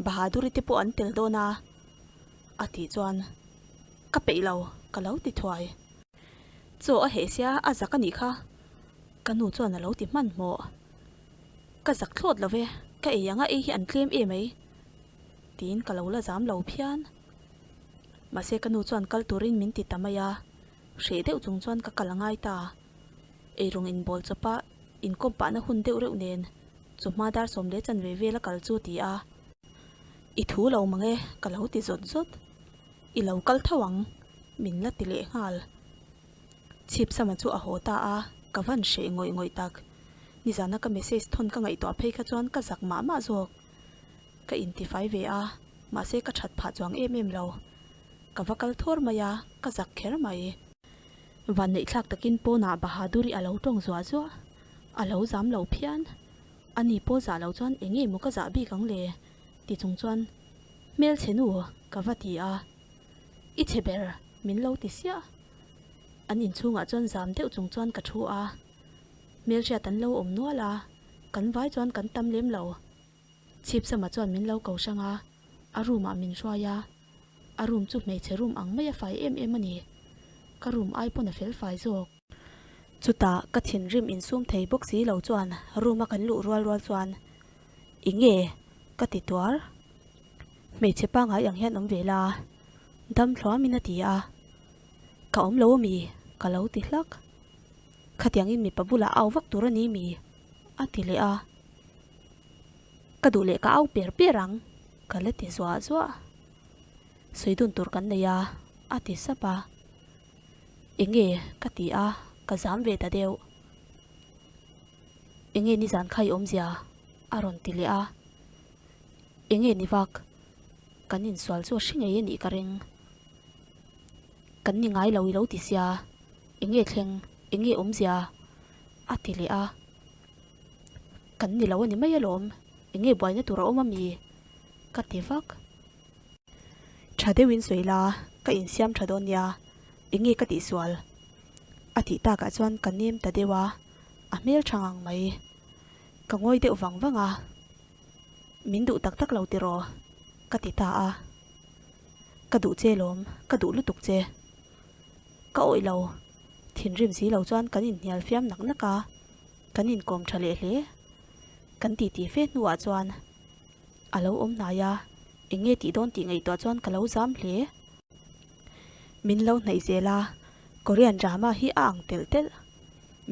Bahaduri te pawh an tel dawn a, a tih chuan ka peih lo, ka lo ti thuai. Chaw a heh sia a zak a nih kha, ka nu chuan a lo ti hmanhmawh. Ka zak thlawt lo ve, ka ei anga ei hi an tlem em mai, tiin ka lo la zam lo phian. Mahse ka nu chuan kal turin min ti ta mai a, hreh deuh chung chuan ka kal a ngai ta. Eirawng inbawl chawpa inkawm pahna hun deuh reuh nen Chawhma dar 10 leh chanve vel a kal chu ti a. I thu lo mang e, ka lo ti zawt zawt. I lo kal tho ang, min la ti leh nghal. Chhip sama chu a haw ta a, ka van hreh ngawih ngawih tak. Nizana ka message thawn ka ngaihtuah phei kha chuan ka zak mah mah zawk. Ka intifai ve a, mahse ka that phah chuang em em lo. Ka va kal thawr mai a, ka zak kher mai. Vanneihthlak takin pawnah Bahaduri a lo tawng zuah zuah. A lo zam lo phian. A ni pawh zah lo chuan eng nge maw ka zah bik ang le? ti chung chuan Hmelchhe nu ka va ti a. I chhe ber min lo ti siah. An inchhungah chuan zam deuh chung chuan ka thu a. Hmelhriat an lo awm nual a, kan vai chuan kan tam lem lo. Chhipsama chuan min lo ko hrang a, a room ah min hruai a. A room chu hmeichhe room ang mai a fai em em a ni. Ka room ai pawn a fel fai zawk. Chutah ka thinrim insum thei bawk si lo chuan room a kan luh rual rual chuan I nge? ka ti tuar. Hmeichhe pangai ang hian awm ve la, dam thluamin a ti a. Ka awm lo ami? ka lo ti hlak. Khatiangin mipa bulah au vak tur a ni mi? a ti leh a. Ka duh leh ka au per per ang, ka la ti zuah zuah. Sawi dun tur kan nei a, a ti sap a. Enge ka ti a, ka zam ve ta deuh. Enge nizan kha i awmzia? a rawn ti leh a. Enge ni vak? Kan insual chu a hre ngei a nih ka ring. Kan ni ngai lo i lo ti sia, enge thleng, enge awmzia? a ti leh a. Kan ni lo a ni mai alawm, enge buaina tur a awm a mi? Ka ti vak. Tha deuhin sawi la, ka insiam tha dawn nia, enge ka tihsual? A tih takah chuan ka nem ta deuh a, a hmel tha ngang mai. Ka ngawi deuh vang vang a, Min duh tak tak lo tiraw? Ka ti ta a. Ka duh che lawm, ka duh lutuk che. Ka awih lo, thinrim si lo chuan kan inhnial fiam nak nak a. Kan inkawm tha leh hle. Kan titi fe hnuah chuan a lo awm hnai a, eng nge tih dawn tih ngaihtuah chuan ka lo zam hle. Min lo hnaih zel a, Korean drama hi a ang telh telh.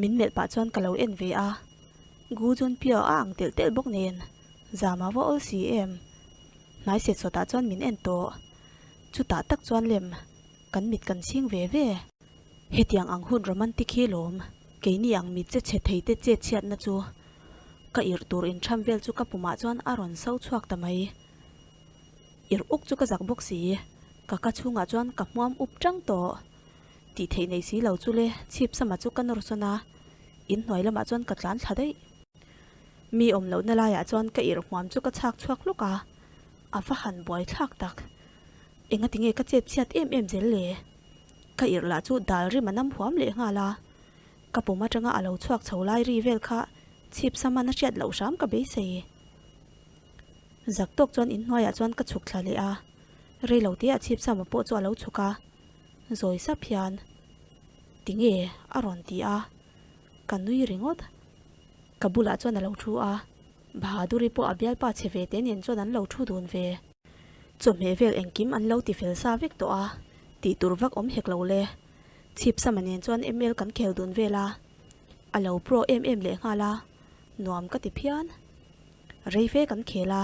Min melh pah chuan ka lo en ve a, Gu Junpyo a ang telh telh bawk nen, zam a va awl si em. Hnai set sawtah chuan min en tawh. Chutah tak chuan lem, kan mit kan chhing ve ve. Hetiang ang hun romantic hi lawm, keini ang mit che chhe thei te chet chhiatna chu. Ka irh tur intham vel chu ka pumah chuan a rawn so chhuak ta mai. Irh uk chu ka zak bawk si, ka ka chhungah chuan ka hmuam up tang tawh. Tih theih nei si lo chu le, chhip sama chu ka nawr sawn a, inhnuai lamah chuan ka tlan thla daih. Mi awm lohna laiah chuan ka irh hmuam chu ka chhak chhuak hluk a, a va han buai thlak tak. Engati nge ka chet chhiat em em zel le? Ka irh lah chu dal rim a nam huam leh nghal a, ka pum atanga a lo chhuak chho lai ri vel kha chhip saman a hriat loh hram ka beisei. Zak tawk chuan inhnuaiah chuan ka chhuk thla leh a, rei lo teah chhip sama pawh chu a lo chhuk a, zawi sap hian, Tinge? a rawn ti a, ka nui ringawt. Ka bulah chuan a lo thu a, Bahaduri pawh a bialpa chhe ve te nen chuan an lo thu dun ve. Chawhmeh vel engkim an lo ti fel sa vek tawh a, tih tur vak awm hek lo le. Chhip sama nen chuan ML kan khel dun vel a, a lo pro em em leh nghal a, nuam ka ti phian. Rei fe kan khel a,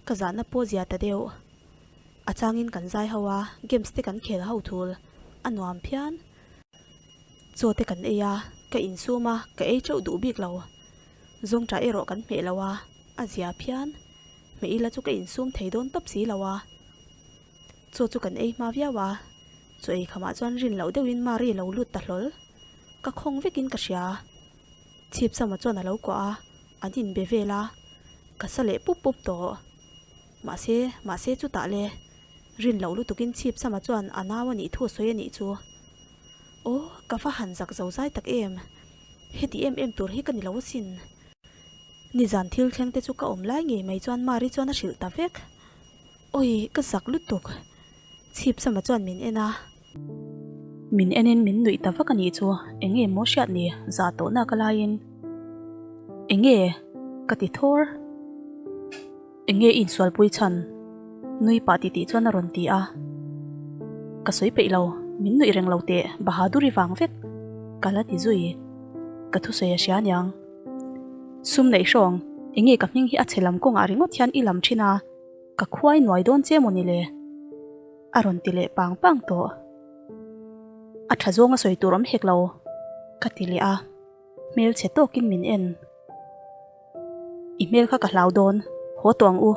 ka zahna pawh zia ta deuh. A changin kan zai ho a, games te kan khel ho thul, a nuam phian. Chaw te kan ei a, ka insum a, ka ei teuh duh bik lo. Zawngṭah erawh kan hmeh lo a, a zia phian. Hmeh ila chu ka insum thei dawn tawp si lo a. Chaw chu kan ei hma viau a, chaw ei khamah chuan rin loh deuhin Mari lo lut ta hlawl. Ka khawng vekin ka hria. Chhip sama chuan a lo kuah a, an inbe vel a, ka sa leh pup pup tawh. Mahse, mahse chutah le, rin loh lutukin chhip sama chuan a nau a nih thu a sawi a nih chu. Aw, ka va han zak zo zai tak em! Heti em em tur hi ka ni lo asin. Nizan thil thleng te chu ka awm lai ngei mai chuan Mari chuan a hrilh ta vek. Awi, ka zak lutuk. Chhip sama chuan min en a. Min enin min nuih ta vak a nih chu, eng nge maw hriat ni, zah tawhna ka laiin. Eng nge? Ka ti thawr. Eng nge i insualpui chhan? Nui pah titih chuan a rawn ti a. Ka sawi peih lo, min nuih reng lo teh, Bahaduri vang vek. Ka la ti zui. Ka thusawi a hria aniang. Sum neih hrawng, eng nge ka hming hi a chhe lam kawngah ringawt hian i lam thin a, ka khuai nuai dawn che maw ni le? A rawn ti leh pang pang tawh. A tha zawng a sawi tur awm hek lo, ka ti leh a. Hmel chhe tawkin min en. I hmel kha ka hlau dawn, haw tawh ang u,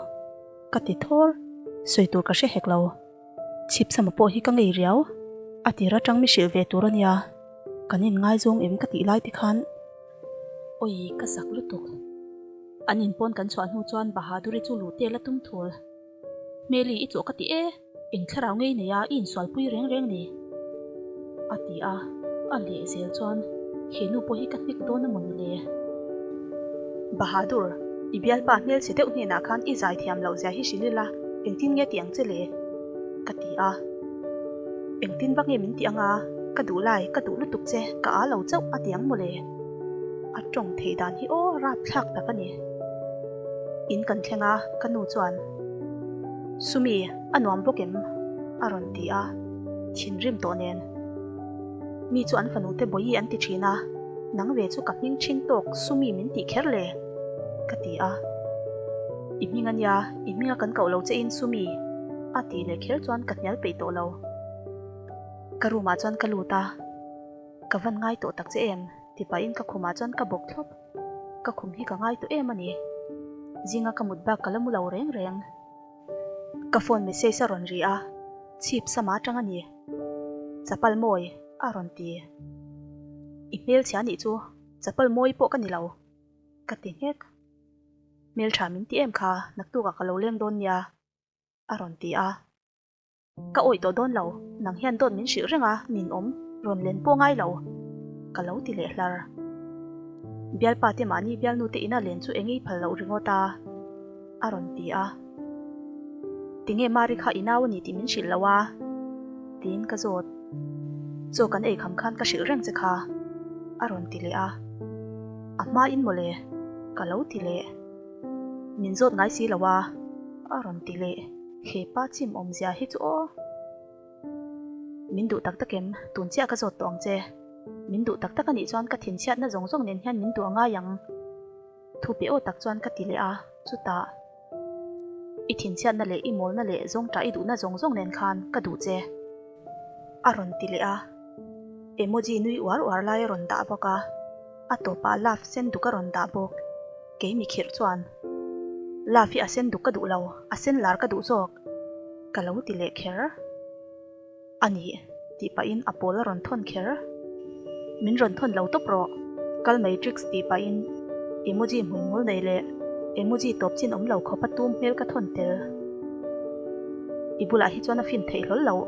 ka ti thawr. Sawi tur ka hre hek lo. Chhipsama pawh hi ka ngei riau, a tir atang mi hrilh ve tur a nia, kan inngaizawng em ka tih lai te khan. Awi, ka zak lutuk. An inpawn kan chhuah hnu chuan Bahaduri chu luh tel a tum thul. Hmeli i chawh ka ti e, eng thlarau ngei nei a i insualpui reng reng ni? A ti a, a leh zel chuan he nu pawh hi ka hnek dawn a maw ni le? Bahadur, i bialpa hmelchhe deuh hnenah khan i zai thiam loh zia hi hrilh ila, engtin nge ti ang che le? Ka ti a. Engtin vak nge min ti anga, ka duh lai, ka duh lutuk che, ka â lo chauh a ti ang maw le? A tawng theih dan hi aw rapthlak tak a ni. In kan thleng a, ka nu chuan, Sumi, a nuam bawk em? a rawn ti a, thinrim tawh nen. Mi chu an fanu te Bawihi an ti thin a, nang ve chu ka hming thin tawk Sumi min tih kher le? ka ti a. I hming a nia, i hminga kan koh lo che in Sumi, a tih leh kher chuan ka hnial peih tawh lo. Ka room ah chuan ka lut a, ka van ngai tawh tak che em? ti pahin ka khumah chuan ka bawk thlawp. Ka khum hi ka ngai tawh em a ni. Zinga ka mut bak ka la mu lo reng reng. Ka phone message a rawn ri a, chhip sama atang a ni. Chapal mawi a rawn ti. I hmelchhia nih chu chapal mawi pawh ka ni lo, ka ti nghek. Hmeltha min ti em kha, naktukah ka lo leng dawn nia, a rawn ti a. Ka awih tawh dawn lo, nang hian dawt min hrilh reng a, ninawm, rawn len pawh ngai lo, ka lo ti leh hlar. Bialpa te mahni bialnu te ina len chu eng ei phal loh ringawt a, a rawn ti a. Tinge Mari kha i nau a ni tih min hrilh lo a? tiin ka zawt. Chaw kan ei kham khan ka hrilh reng che kha, a rawn ti leh a. A hma in mawle, ka lo ti leh. Min zawt ngai si lo a, a rawn ti leh. He pa chim awmzia hi chu aw. Min duh tak tak em? Tun chiah ka zawt tawh ang che. Min duh tak tak a nih chuan ka thinchhiatna zawng zawng nen hian min duh a ngai ang. Thu pe aw tak chuan ka ti leh a, chutah i thinchhiatna leh i mawlna leh zawngṭah i duhna zawng zawng nen khan ka duh che a rawn ti leh a. Emoji nui uar uar lai a rawn dah bawk a, a tawpah love sen duk a rawn dah bawk. Kei mi khirh chuan love hi a sen duk ka duh lo, a sen lar ka duh zawk ka lo ti leh kher. A ni, tih pahin a pawl a rawn thawn kher. Min rawn thawn lo tawp rawh, kal mai tricks tih pahin emoji hmuingul nei leh emoji tawp chin awm lo khawpa tum hmel ka thawn tel. I bulah hi chuan a fin theih hlawl loh,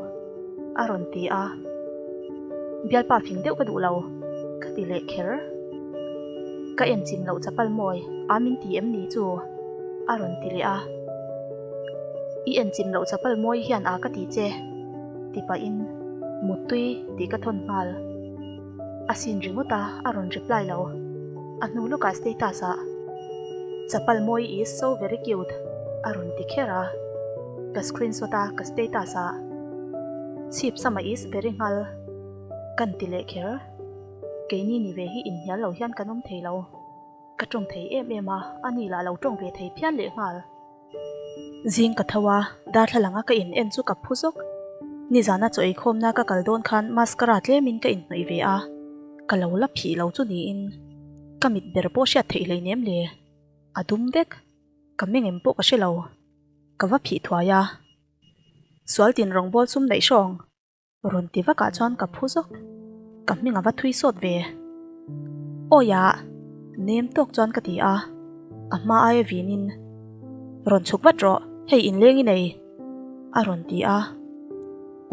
a rawn ti a. Bialpa fing deuh ka duh lo, ka ti leh kher. Ka en chim loh chapal mawi, a min ti em ni chu? a rawn ti leh a. I enchim loh chapal mawi hian a ka ti che, ti pahin Muttui tih ka thawn nghal. A sin ringawt a, a rawn reply lo. A hnu lawkah status ah Chapal mawi is so very cute a rawn ti kher a. Ka screenshot a, ka status ah Chhip sama is very nghal kan ti leh kher. Keini ni ve hi inhnial lo hian kan awm thei lo. Ka tawng thei em em a, ani lah lo tawng ve thei phian leh nghal. Zing ka tho a, darthlalang a ka in en chu ka phu zawk. Nizana chaw eikhawmna ka kal dawn khan mascara tlemin ka inhnawih ve a, ka lo la phih lo chu niin ka mit ber pawh hriat theih hleinem le. A dum vek, ka meng em pawh ka hre lo. Ka va phih thuai a, sual tin rawngbawl sum daih hrawng. Rawn ti vakah chuan ka phu zawk. Ka hming a va thui sawt ve. Awi ah! Nem tawk chuan ka ti a. A hma aia vinin, Rawn chhuk vat rawh, hei inleng i nei! A rawn ti a.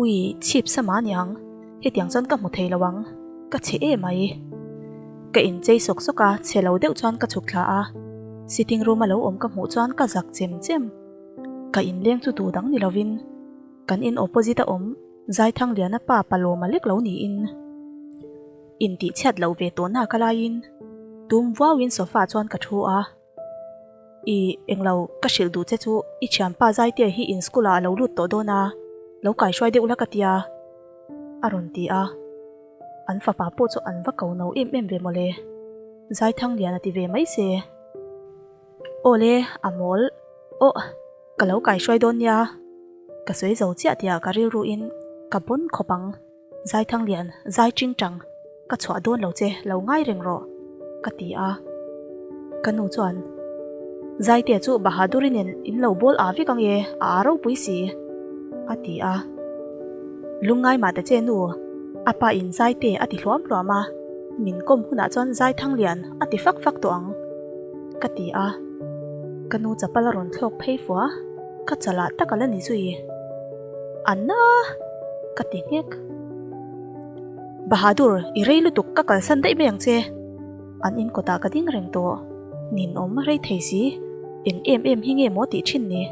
Ui, chhip sama aniang, hetiang chuan ka hmu thei lo ang, ka chhe em mai. Ka inchei sawk sawk a, chhe lo deuh chuan ka chhuk thla a. Sitting room a lo awm ka hmuh chuan ka zak chem chem. Ka inleng chu duh dang ni lovin. Kan in opposite a awm Zaithangliana pa Palawma lek lo niin intih chhiat loh ve tawh nak a laiin tum vuauin sofa chuan ka thu a. I englo ka hrilh duh che chu i thianpa Zaitea hi in school ah a lo lut tawh dawn a, lo kaihruai deuh la ka tia a rawn ti a. An fapa pawh chu an va ko no em em ve mawle. Zaithangliana ti ve mai se. Awle a mawl aw. Ka lo kaihruai dawn nia, ka sawi zo chiah tia ka rilru in ka bawn khawp ang, Zaithanglian zai ching tang ka chhuah dawn lo che lo ngai reng rawh ka ti a, ka nu chuan Zaitea chu Bahaduri nen in lo bawl a vek ang e a a ropui si a ti a, lungngai mah ta che nu a pa in Zaite a ti hluam hluam a, min kawm hunah chuan Zaithanglian a ti fak fak tawh ang. Ka ti a, ka nu chapal a rawn thlawk phei fua, ka chalah tak a la ni zui. Anna! Ka ti nghek. Bahadur, i rei lutuk ka kalsan daih mai ang che. An in kawtah ka ding reng tawh. Ninawm rei thei si, eng em em hi nge maw tih thin ni?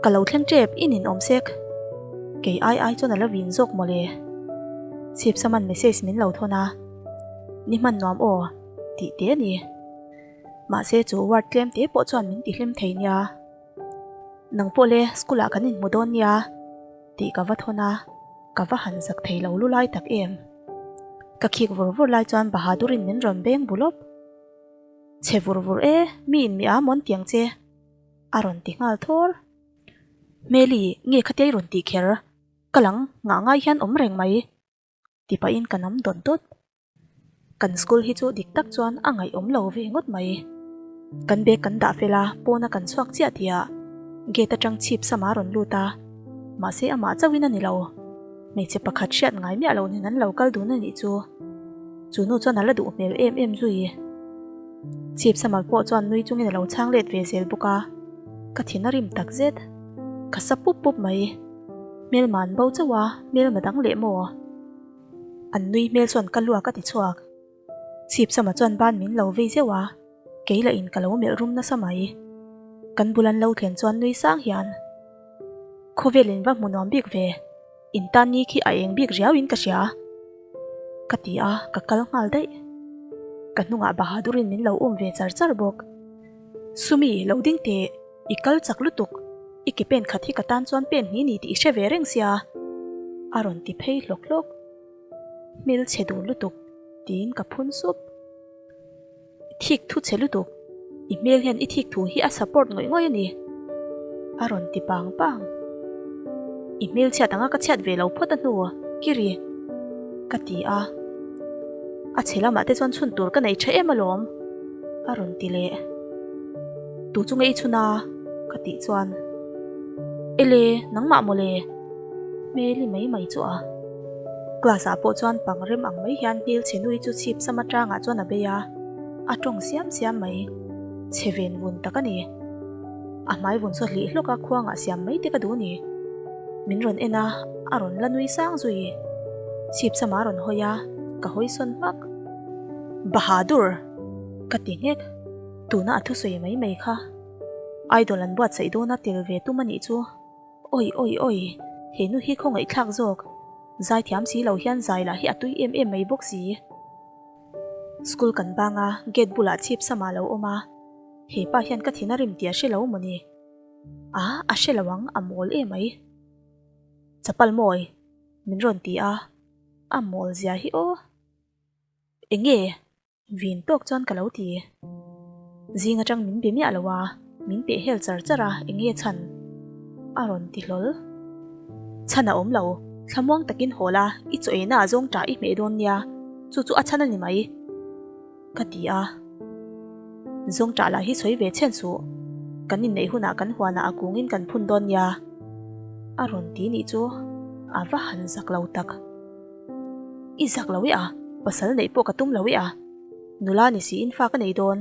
Ka lo thleng tep, i ninawm sek. Kei ai ai chuan a la vin zawk mawle. Chhipsaman message min lo thawn a, Ni hman nuam aw. Tih te a ni. Mahse chu ward tlem te pawh chuan min tihlim thei nia. Nang pawh le school ah kan inhmu dawn nia tih ka va thawn a, ka va han zak thei lo lu lai tak em. Ka khik vur vur lai chuan Bahadurin min rawn beng bu lawp. Chhe vur vur e, mi in mi a mawn tiang che a rawn ti nghal thawr. Hmeli, nge khatia i rawn tih kher? Ka lang ngah ngai hian awm reng mai ti pahin ka nam dawt dawt. Kan school hi chu dik tak chuan a ngaihawm lo ve ngawt mai. Kan bag kan dah fel a, pawna kan chhuak chiah tihah gate atang chhip sama rawn lut a, mahse amah chauhin a ni lo. Hmeichhe pakhat hriat ngai miah lo nen an lo kal dun a nih chu. Chu nu chuan a la duh hmel em em zui. Chhip sama pawh chuan nui chungin a lo chhang let ve zel bawk a, ka thin a rim tak zet. Ka sa pup pup mai. Hmelma an bo chauh a, hmelma dang leh maw? An nui hmel chuan ka luak a ti chhuak. Chhip sama chuan ban min lo vei zeuh a, kei lah in ka lo melh rum nasa mai. Kan bul an lo thlen chuan nui sang hian, Khawvel in va hmu nuam bik ve, in tan ni khi a eng bik riau in ka hria. Ka ti a, ka kal nghal daih. Ka hnungah Bahadur in min lo um ve char char bawk. Sumi, lo ding teh. I kal chak lutuk, i ke pen khat hi ka tan chuan pen hnih ni tih i hre ve reng sia. A rawn ti phei hlawk hlawk. Hmelchhe duh lutuk tiin ka phun sup. Thik thu chhe lutuk, i hmel hian i thik thu hi a support ngawih ngawih a ni, a rawn ti pang pang. I hmel chhiat anga ka chhiat ve lo phawt a hnu, Kiri, ka ti a. A chhe lamah te chuan chhun tur ka nei tha em alawm, a rawn ti leh. Tu chu nge i chhun a? ka tih chuan, Ele, nangmah mawle, hmel i mai mai chu a. Class ah pawh chuan pang rem ang mai hian hmel chhe nui chu chhip sam atangah chuan a bei a, a tawng siam siam mai. Chhe ven vun tak a ni. A hmai vun saw hlih hlawk a khuangah siam mai te ka duh ni. Min rawn en a, a rawn la nui sang zui. Chhip sama a rawn hawi a, ka hawi sawn hmak. Bahadur! Ka ti nghek. Tuna a thusawi mai mai kha. Idol an buatsaih dawna tel ve tum a nih chu. Oi oi oi, he nu hi khawngaih thlak zawk. Zaithiam si lo hian zai lah hi a tui em em mai bawk si. School kan bang a, gate bulah chhip sama lo awm a. He pa hian ka thin a rim tih a hre lo maw ni? A, a hre lo ang, a mawl em mai. Chapal mawi, min rawn ti a, a mawl zia hi aw. Enge? Vin tawk chuan ka lo ti. Zing atang min be miah lo a, min peh hel char char a, eng nge chhan? A rawn ti hlawl. Chhan a awm lo, thlamuang takin haw la, i chaw eina ah zawng tah i hmeh dawn nia, chu chu a chhan a ni mai. Ka ti a. Zawng tah lah hi sawi ve chhen suh, kan inneih hunah kan huanah a kungin kan phun dawn nia. A rawn ti nih chu a va han zak lo tak. I zak lo i a, pasal neih pawh ka tum lo i a, nula ni siin fa ka nei dawn,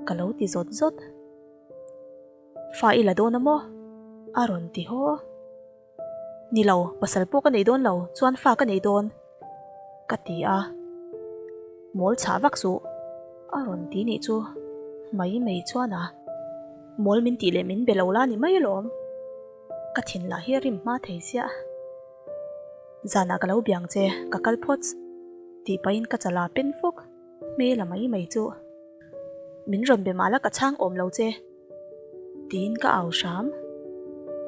ka lo ti zawt zawt. Fa i la dawn a maw? A rawn ti haw. Ni lo, pasal pawh ka nei dawn lo, chuan fa ka nei dawn, ka ti a. Mawl chhah vak suh, a rawn ti nih chu, mai mai chuan a. Mawl min tih leh min be lo la ni mai alawm, ka thin lah hi a rim hma thei ziah. Zanah ka lo biang che, ka kal phawts, tih pahin ka chala pen fawk, hmel a mai mai chu. Min rawn be mahla ka chhang awm lo che, tiin ka au hram.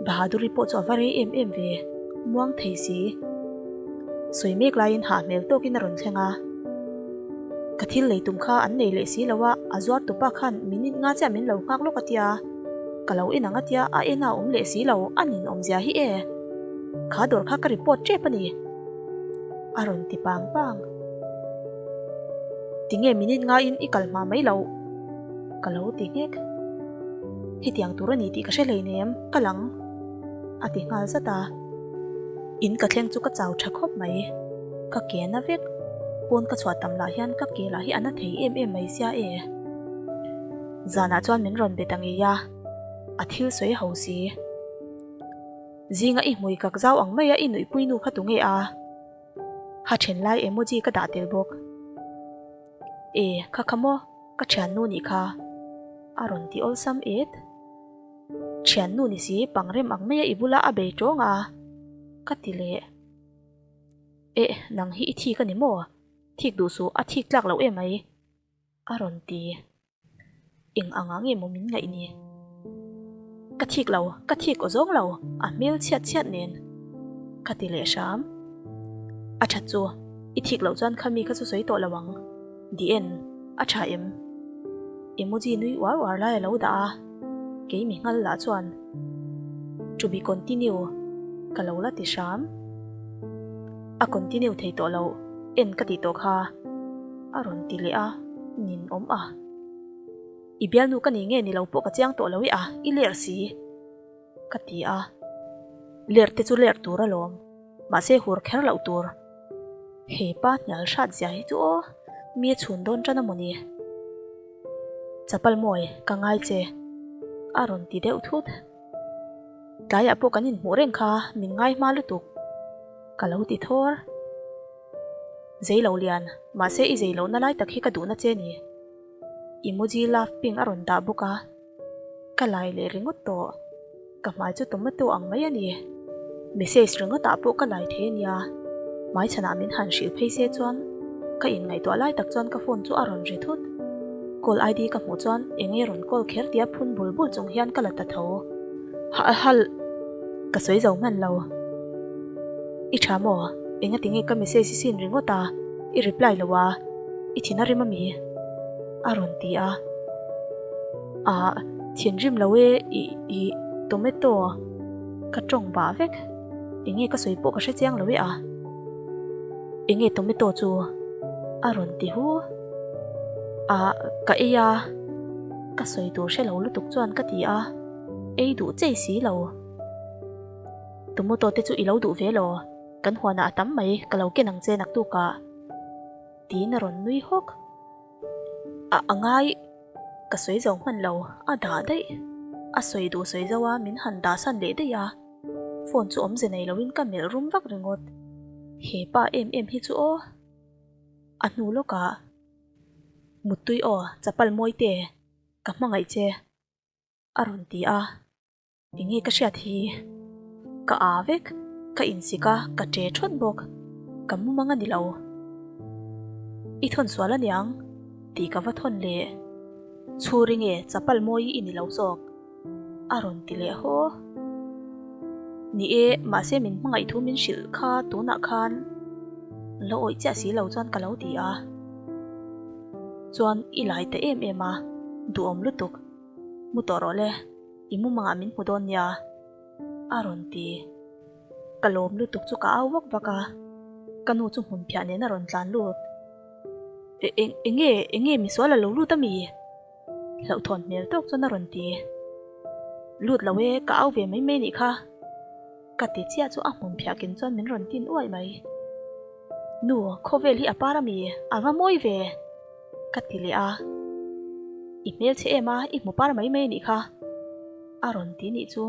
Bahaduri pawh chu a va rei em em ve, muang thei si. Sawi mek laiin hah hmel tawkin a rawn thleng a. Ka thil lei tum kha an nei leh si lo a, a zuar tupa khan min in nga chiah min lo nghak lawk a tia. Ka lo en ang a tia, a en a awm leh si lo, a ninawmzia hi e. Kha dawr kha ka report tep a ni. A rawn ti pang pang. Tinge minute ngaiin i kal hma mai loh? Ka lo ti nghek. Hetiang tur a ni tih ka hre hleinem, ka lang. A ti nghal zat a. In ka thleng chu ka chau tha khawp mai. Ka ke na vek. Pawn ka chhuah tam lah hian ka ke lah hi a na thei em em mai sia e. Zanah chuan min rawn be ta ngei a, a thil sawi ho si. Zinga i hmui kak zau ang maia i nuihpui nu kha tunge a? Ha then lai emoji ka dah tel bawk. E, kha kha maw, ka thiannu nih kha. A rawn ti awlsam et. Thiannu ni si pangrem ang maia i bula a bei tawng a, ka ti leh. Eh, nang hi i thik a ni maw? Thik duh suh, a thik tlak loh emai. A rawn ti. Eng anga nge maw min ngaih ni? Ka thik lo, ka thik aw zawng lo, a hmel chhiat chhiat nen. Ka ti leh hram. A that chu, i thik loh chuan kha mi kha chu sawi tawh lo ang. Di en, a tha em? Emoji nui uar uar lai a lo dah a, kei mi nghal lah chuan To be continue ka lo la ti hram. A continue thei tawh lo, en ka tih tawh kha. A rawn ti leh a, nin awm a. I bialnu ka ni nge ni lo pawh ka chiang tawh lo i a, i ler si. Ka ti a. Ler te chu ler tur alawm, mahse hur kher loh tur. He pa hnial hrat zia hi chu aw, mi a chhun dawn tan a maw ni. Chapal mawi, ka ngai che. A rawn ti deuh thut. Tlaiah pawh kan inhmuh reng kha, min ngai hma lutuk. Ka lo ti thawr. Zei lo lian, mahse i zei lohna lai tak hi ka duhna che ni. Emoji love pink a rawn dah bawk a, ka lai leh ringawt tawh. Ka hmai chu tomato ang mai a ni. Message ringawt ah pawh ka lai thei a nia. Hmaichhanah min han hrilh phei se chuan ka inngaihtuah lai tak chuan ka phone chu a rawn ri thut. Call ID ka hmuh chuan eng nge rawn call kher tia phun bul bul chung hian ka la ta tho. Hah hal! Ka sawi zo hman lo. I tha maw? Engati nge ka message i sin ringawt a, i reply lo a, i thin a rim ami? A rawn ti a. Ah, thinrim lo e, i, i, tomato ka tawng bah vek. Enge ka sawi pawh ka hre chiang lo e a. Enge tomato chu? A rawn ti hu. Ah, ka ei a, ka sawi tur hre lo lutuk chuan ka ti a, ei duh chei si lo. Tomato te chu i lo duh ve law, kan huanah a tam mai, ka lo ken ang che naktukah. Tiin a rawn nui hawk. A a ngai, ka sawi zo hman lo, a dah daih. A sawi duh sawi zo a, min han dahsan leh daih a. Phone chu awmze nei loin ka melh rum vak ringawt. He pa em em hi chu aw. A hnu lawkah, Muttui aw, chapal mawi te, ka hmangaih che, a rawn ti a. Enge ka hriat hi? Ka aa vek, ka insik a, ka ṭe ṭhawt bawk. Ka mumang a ni lo. I thawn sual a niang tih ka va thawn leh. Chhur i nge chapal mawi i ni lo zawk? A rawn ti leh haw. Ni e, mahse min hmangaih thu min hrilh kha tunah khan la awih chiah si lo chuan ka lo ti a. Chuan i lai ta em em a, duhawm lutuk. Mu tawh rawh le. I mumangah min hmu dawn nia, a rawn ti. Ka lawm lutuk chu ka au vak vak a, ka nu chu hmun phiah nen a rawn tlan lut. E, eng, enge, enge misual a lo lut a mi? Hlauhthawn hmel tawk chuan a rawn ti. Lut lo e, ka au ve mai mai nih kha. Ka ti chiah chu a hmun phiah ken chuan min rawn tin uaih mai. Nu, khawvel hi a par a mi? A va mawi ve! Ka ti leh a, I hmel che em a, i hmu par mai mai anih kha. A rawn ti nih chu,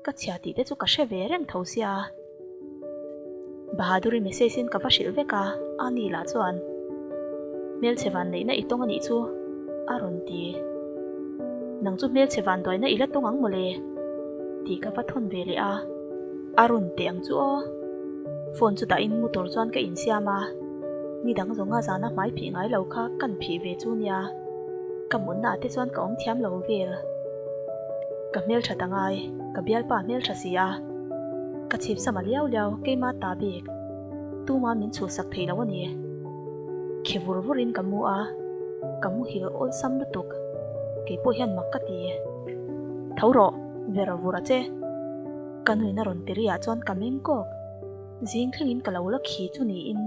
ka chhia tih te chu ka hre ve reng tho sia. Bahaduri message in ka va hrilh vek a, a ni lah chuan, Hmelchhe van neihna i tawng anih chu, a rawn ti. Nang chu hmelchhe van duaina i la tawng ang mawle, tih ka va thawn ve leh a. A rawn teh ang chu aw. Phone chu dahin mu tur chuan ka insiam a. Ni dang zawnga zana hmai phih ngai lo kha kan phih ve chu nia. Ka mutna ah te chuan ka awm thiam lo vel. Ka hmeltha ta ngai, ka bialpa hmeltha si a. Ka chhip sama liau liau keima ta bik. Tuma min chhuhsak thei lo a ni. Khi vur vur in ka mu a, ka muhil awlsam lutuk. Keipawh hian mak ka ti. Tho rawh, ver vur a che. Ka nuin a rawn ti riah chuan ka meng kawk. Zing thlengin ka lo la khi chu niin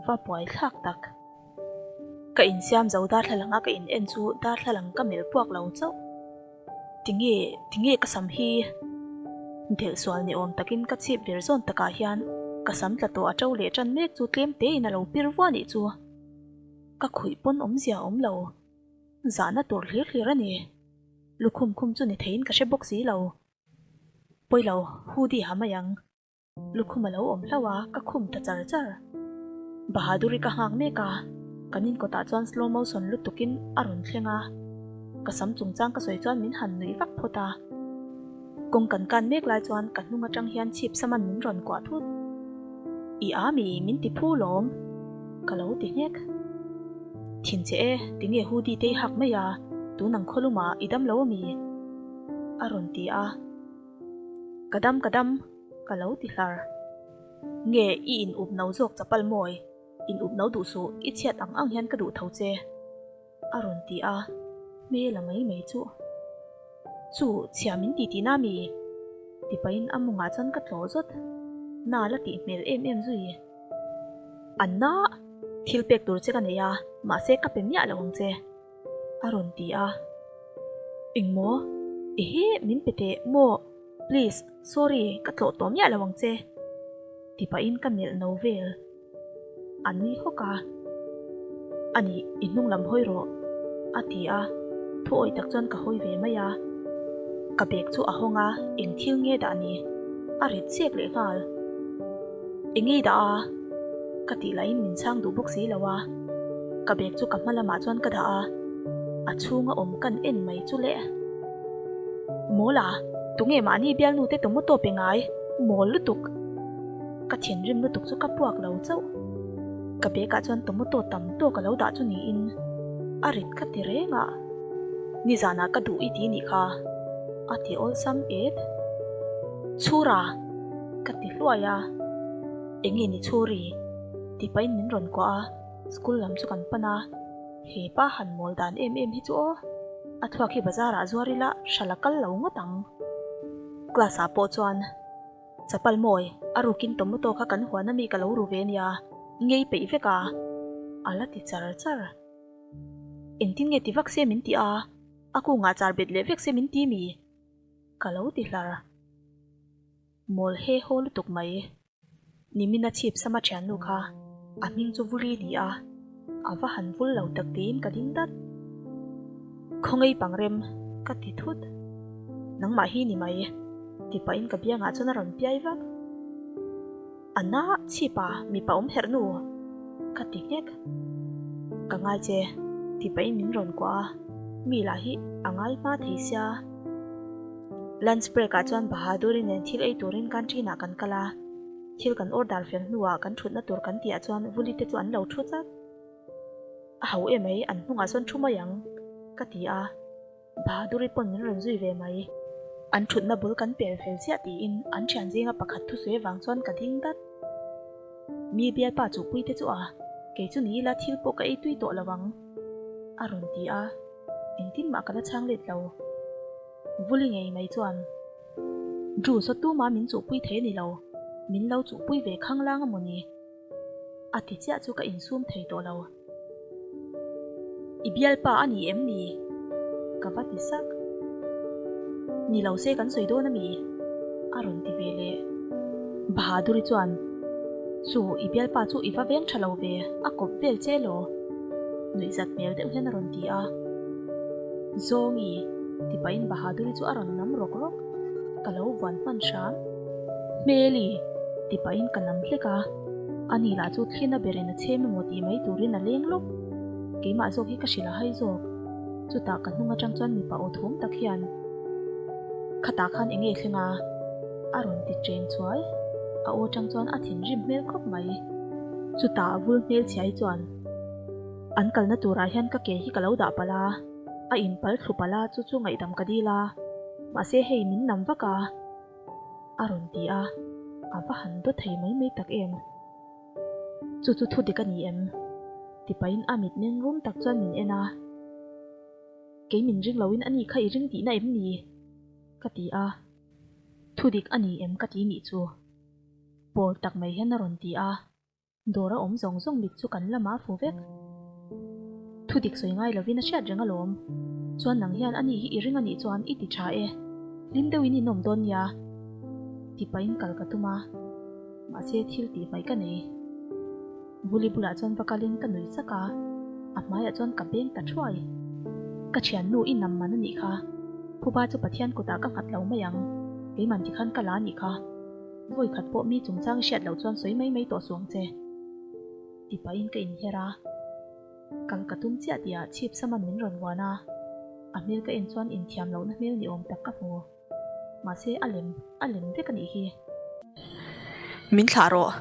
va buai thlak tak. Ka insiam zo darthlalang a ka in en chu darthlalang ka melh puak lo chauh. Tinge, tinge ka sam hi? Delh sual ni awm takin ka chhip ver zawn takah hian ka sam tla tawh a to leh tan mek chu tlem tein a lo pir vuah nih chu. Ka khuih pawn awmzia a awm lo. Zahna tur hlir hlir a ni. Lukhum khum chu ni theiin ka hre bawk si lo. Pawilo, hoodie ha mai ang. Lukhum a lo awm hlauh a, ka khum ta char char. Bahaduri ka nghak mek a, kan inkawtah chuan slow motion lutukin a rawn thleng a. Ka sam chungchang ka sawi chuan min han nuih vak phawt a. Kawng kan kan mek lai chuan ka hnung atang hian chhip saman min rawn kuah thut. I a mi, min ti phu lawm, ka lo ti nghek. Thin che e, tinge hoodie te i hak mai a, tun ang khawlumah i dam lo ami? A rawn ti a. Ka dam ka dam, ka lo ti hlar. Nge i in up no zawk chapal mawi, in up no duh suh, i chhiat ang ang hian ka duh tho che, a rawn ti a, hmel a mai mai chuh. Chu, chhia min ti tihna mi? Ti pahin a mawngah chuan ka tlawh zawt. Na la tih hmel em em zui. Anna, thil pek tur che ka nei a, mahse ka pe miah lo ang che. A rawn ti a. Engmaw? Ehe, min pe teh maw? Please, sorry, ka tlawh tawh miah lo ang che. Ti pahin ka melh no vel. A nui hawk a. A nih, i hnung lam hawi rawh, a ti a. Thu awih tak chuan ka hawi ve mai a. Ka bag chu a hawng a, eng thil nge dah ni? A rit chek leh nghal. Eng ngei dah a? Ka tih lahin min chhang duh bawk si lo a, ka bag chu ka hma lamah chuan ka dah a, a chhunga awm kan en mai chu le. Mawl a, tunge mahni bialnu te tomato pe ngai? Mawl lutuk! Ka thinrim lutuk chu ka puak lo chauh. Ka bag ah chuan tomato tam tawk a lo dah chu niin a rit ka ti reng a, nizanah ka duh i ti nih kha, a ti awlsam et. Chhura! Ka ti hluai a. Enge ni chhuri? Ti pahin min rawn kuah a, school lam chu kan pan a. He pa han mawl dan em em hi chu aw. A thluak hi bazar ah zuar ila hral a kal lo ngawt ang. Class ah pawh chuan chapal mawi a rukin tomato kha kan huan ami ka lo ru ve nia, ngei peih vek a, a la ti char char. Engtin nge ti vak se min ti a, a kungah char bet leh vek se min ti mi? Ka lo ti hlar. Mawl he haw lutuk mai. Nimina chhip sama thiannu kha a hming chu Vuli ni a, a va han vul lo tak tiin ka ding dat. Khawngei pangrem ka ti thut. Nangmah hi ni mai, ti pahin ka biangah chuan a rawn piai vak. A na chhip a, mipa awm herh nu, ka ti nghek. Ka ngai che, ti pahin min rawn kuah a, mi lah hi a ngai hma thei sia. Lunch break ah chuan Bahaduri nen thil ei turin canteen ah kan kal a, thil kan order fel hnuah kan thutna tur kan tihah chuan Vuli te chu an lo thu chat. A ho em mai, an hnungah sawn thu mai ang, ka ti a, Bahaduri pawn min rawn zui ve mai. An thutna bul kan pel fel chiah tiin an thian zinga pakhat thusawi avang chuan ka ding dat. Mi bialpa chuhpui te chu a, kei chu ni ila thil pawh ka ei tui tawh lo ang, a rawn ti a, engtin mah ka la chhang let lo. Vuli ngei mai chuan, Drew saw tuma min chuhpui thei a ni lo, min lo chuhpui ve khanglang a maw ni? A ti chiah chu ka insum thei tawh lo. I bialpa a ni em ni? Ka va ti sak. Ni lo se kan sawi dawn a mi? A rawn ti ve leh. Bahaduri chuan, Chu, i bialpa chu i va veng tha lo ve, a kawp vel che law? Nuihzat hmel deuh hian a rawn ti a. Zawngi, ti pahin Bahaduri chu a rawn nam rawk rawk. Ka lo vuan hman hram. Hmeli, ti pahin ka nam hlek a. Ani lah chu thlina berin a chhem emaw tih mai turin a leng lawk. Keimah zawk hi ka hrilh a hai zawk. Chutah ka hnung atang chuan mipa aw thawm tak hian, Khatah khan enge thleng a? A rawn ti cheng chuai. A aw atang chuan a thinrim hmel khawp mai. Chutah vul hmel chhiai chuan, An kalna turah hian ka ke hi ka lo dah palh a, a inpal thlu palh a, chu chu ngaihdam ka dil a, mahse hei min nam vak a, a rawn ti a, a va han daw thei mai mai tak em. Chu chu thu dik a ni em? Ti pahin a mit meng rum tak chuan min en a, Kei min ring loin a ni kha i ring tihna em ni? Ka ti a, Thu dik a ni em ka ti nih chu? Pawl tak mai hian a rawn ti a. Dawr a awm zawng zawng mit chu kan lamah a fu vek. Thu dik sawi ngai lovin a hriat reng alawm. Chuan nang hian ani hi i ring anih chuan i ti tha e. Hlim deuhin in awm dawn nia. Ti pahin kal ka tum a. Mahse thil tih hmaih ka nei. Vuli bulah chuan va kalin ka nui sak a. A hmaiah chuan ka beng ta thuai. Ka thiannu i nam man anih kha. Phuba chu Pathian kutah ka nghat lo mai ang. Keiman tikhan ka la anih kha. Vawi khat pawh mi chungchang i hriat loh chuan sawi mai mai tawh suang che. Ti pahin ka inher a, kal ka tum chiah tihah chhip saman min rawn vuan a, a hmel ka en chuan inthiam lohna hmel ni awm tak ka hmu. Mahse a lem, a lem vek a nih hi. Min thlah rawh,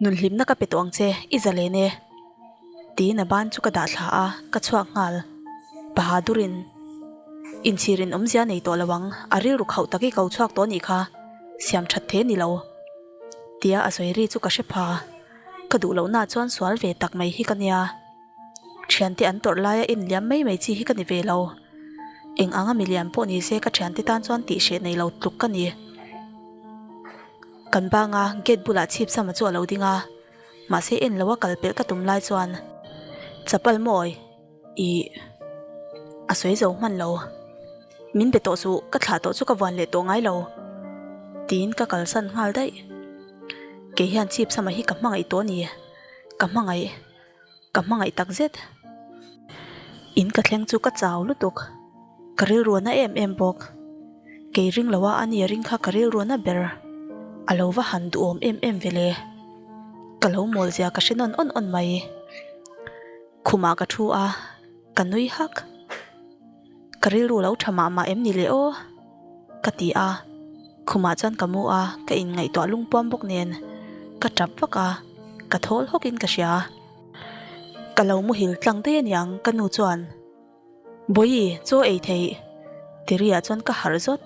nun hlimna ka pe tawh ang che, i zalen e. Tiin a ban chu ka dah thla a, ka chhuak nghal. Bahadurin inchhir in awmzia nei tawh lo ang, a rilru khauh tak i ko chhuak tawh anih kha, siam that the ni lo. Tia a sawi ri chu ka hre pha. Ka duh lohna chuan sual ve tak mai hi ka nia. Thiante an tawrh laia inliam mai mai chi hi ka ni ve lo. Eng anga milian pawh ni se ka thiante tan chuan tihhreh nei lo tluk ka ni. Kan banga gate bulah chhip sama chu a lo ding a. Mahse en lo a kal pelh ka tum lai chuan chapal mawi ih a sawi zo hman lo. Min be tawh suh, ka thlah tawh chu ka vuan leh tawh ngai lo tiin ka kalsan nghal daih. Kei hian chhip sama hi ka hmangaih tawh a ni, ka hmangaih. Ka hmangaih tak zet. In ka thleng chu ka chau lutuk. Ka rilru na em em bawk. Kei ring lo a a ni ring kha ka rilru na ber. A lo va han duhawm em em ve le. Ka lo mawl zia ka hre nawn awn awn mai. Khumah ka thu a, ka nui hak. Ka rilru lo tha mah mah em ni le aw? Ka ti a, khumah chuan ka mu a, ka inngaihtuah lungpuam bawk nen ka tap vak a, ka thawl hawkin ka hria. Ka lo muhil tlang daih aniang ka nu chuan, Bawihi, chaw ei theih? Tiriah chuan ka harh zawt.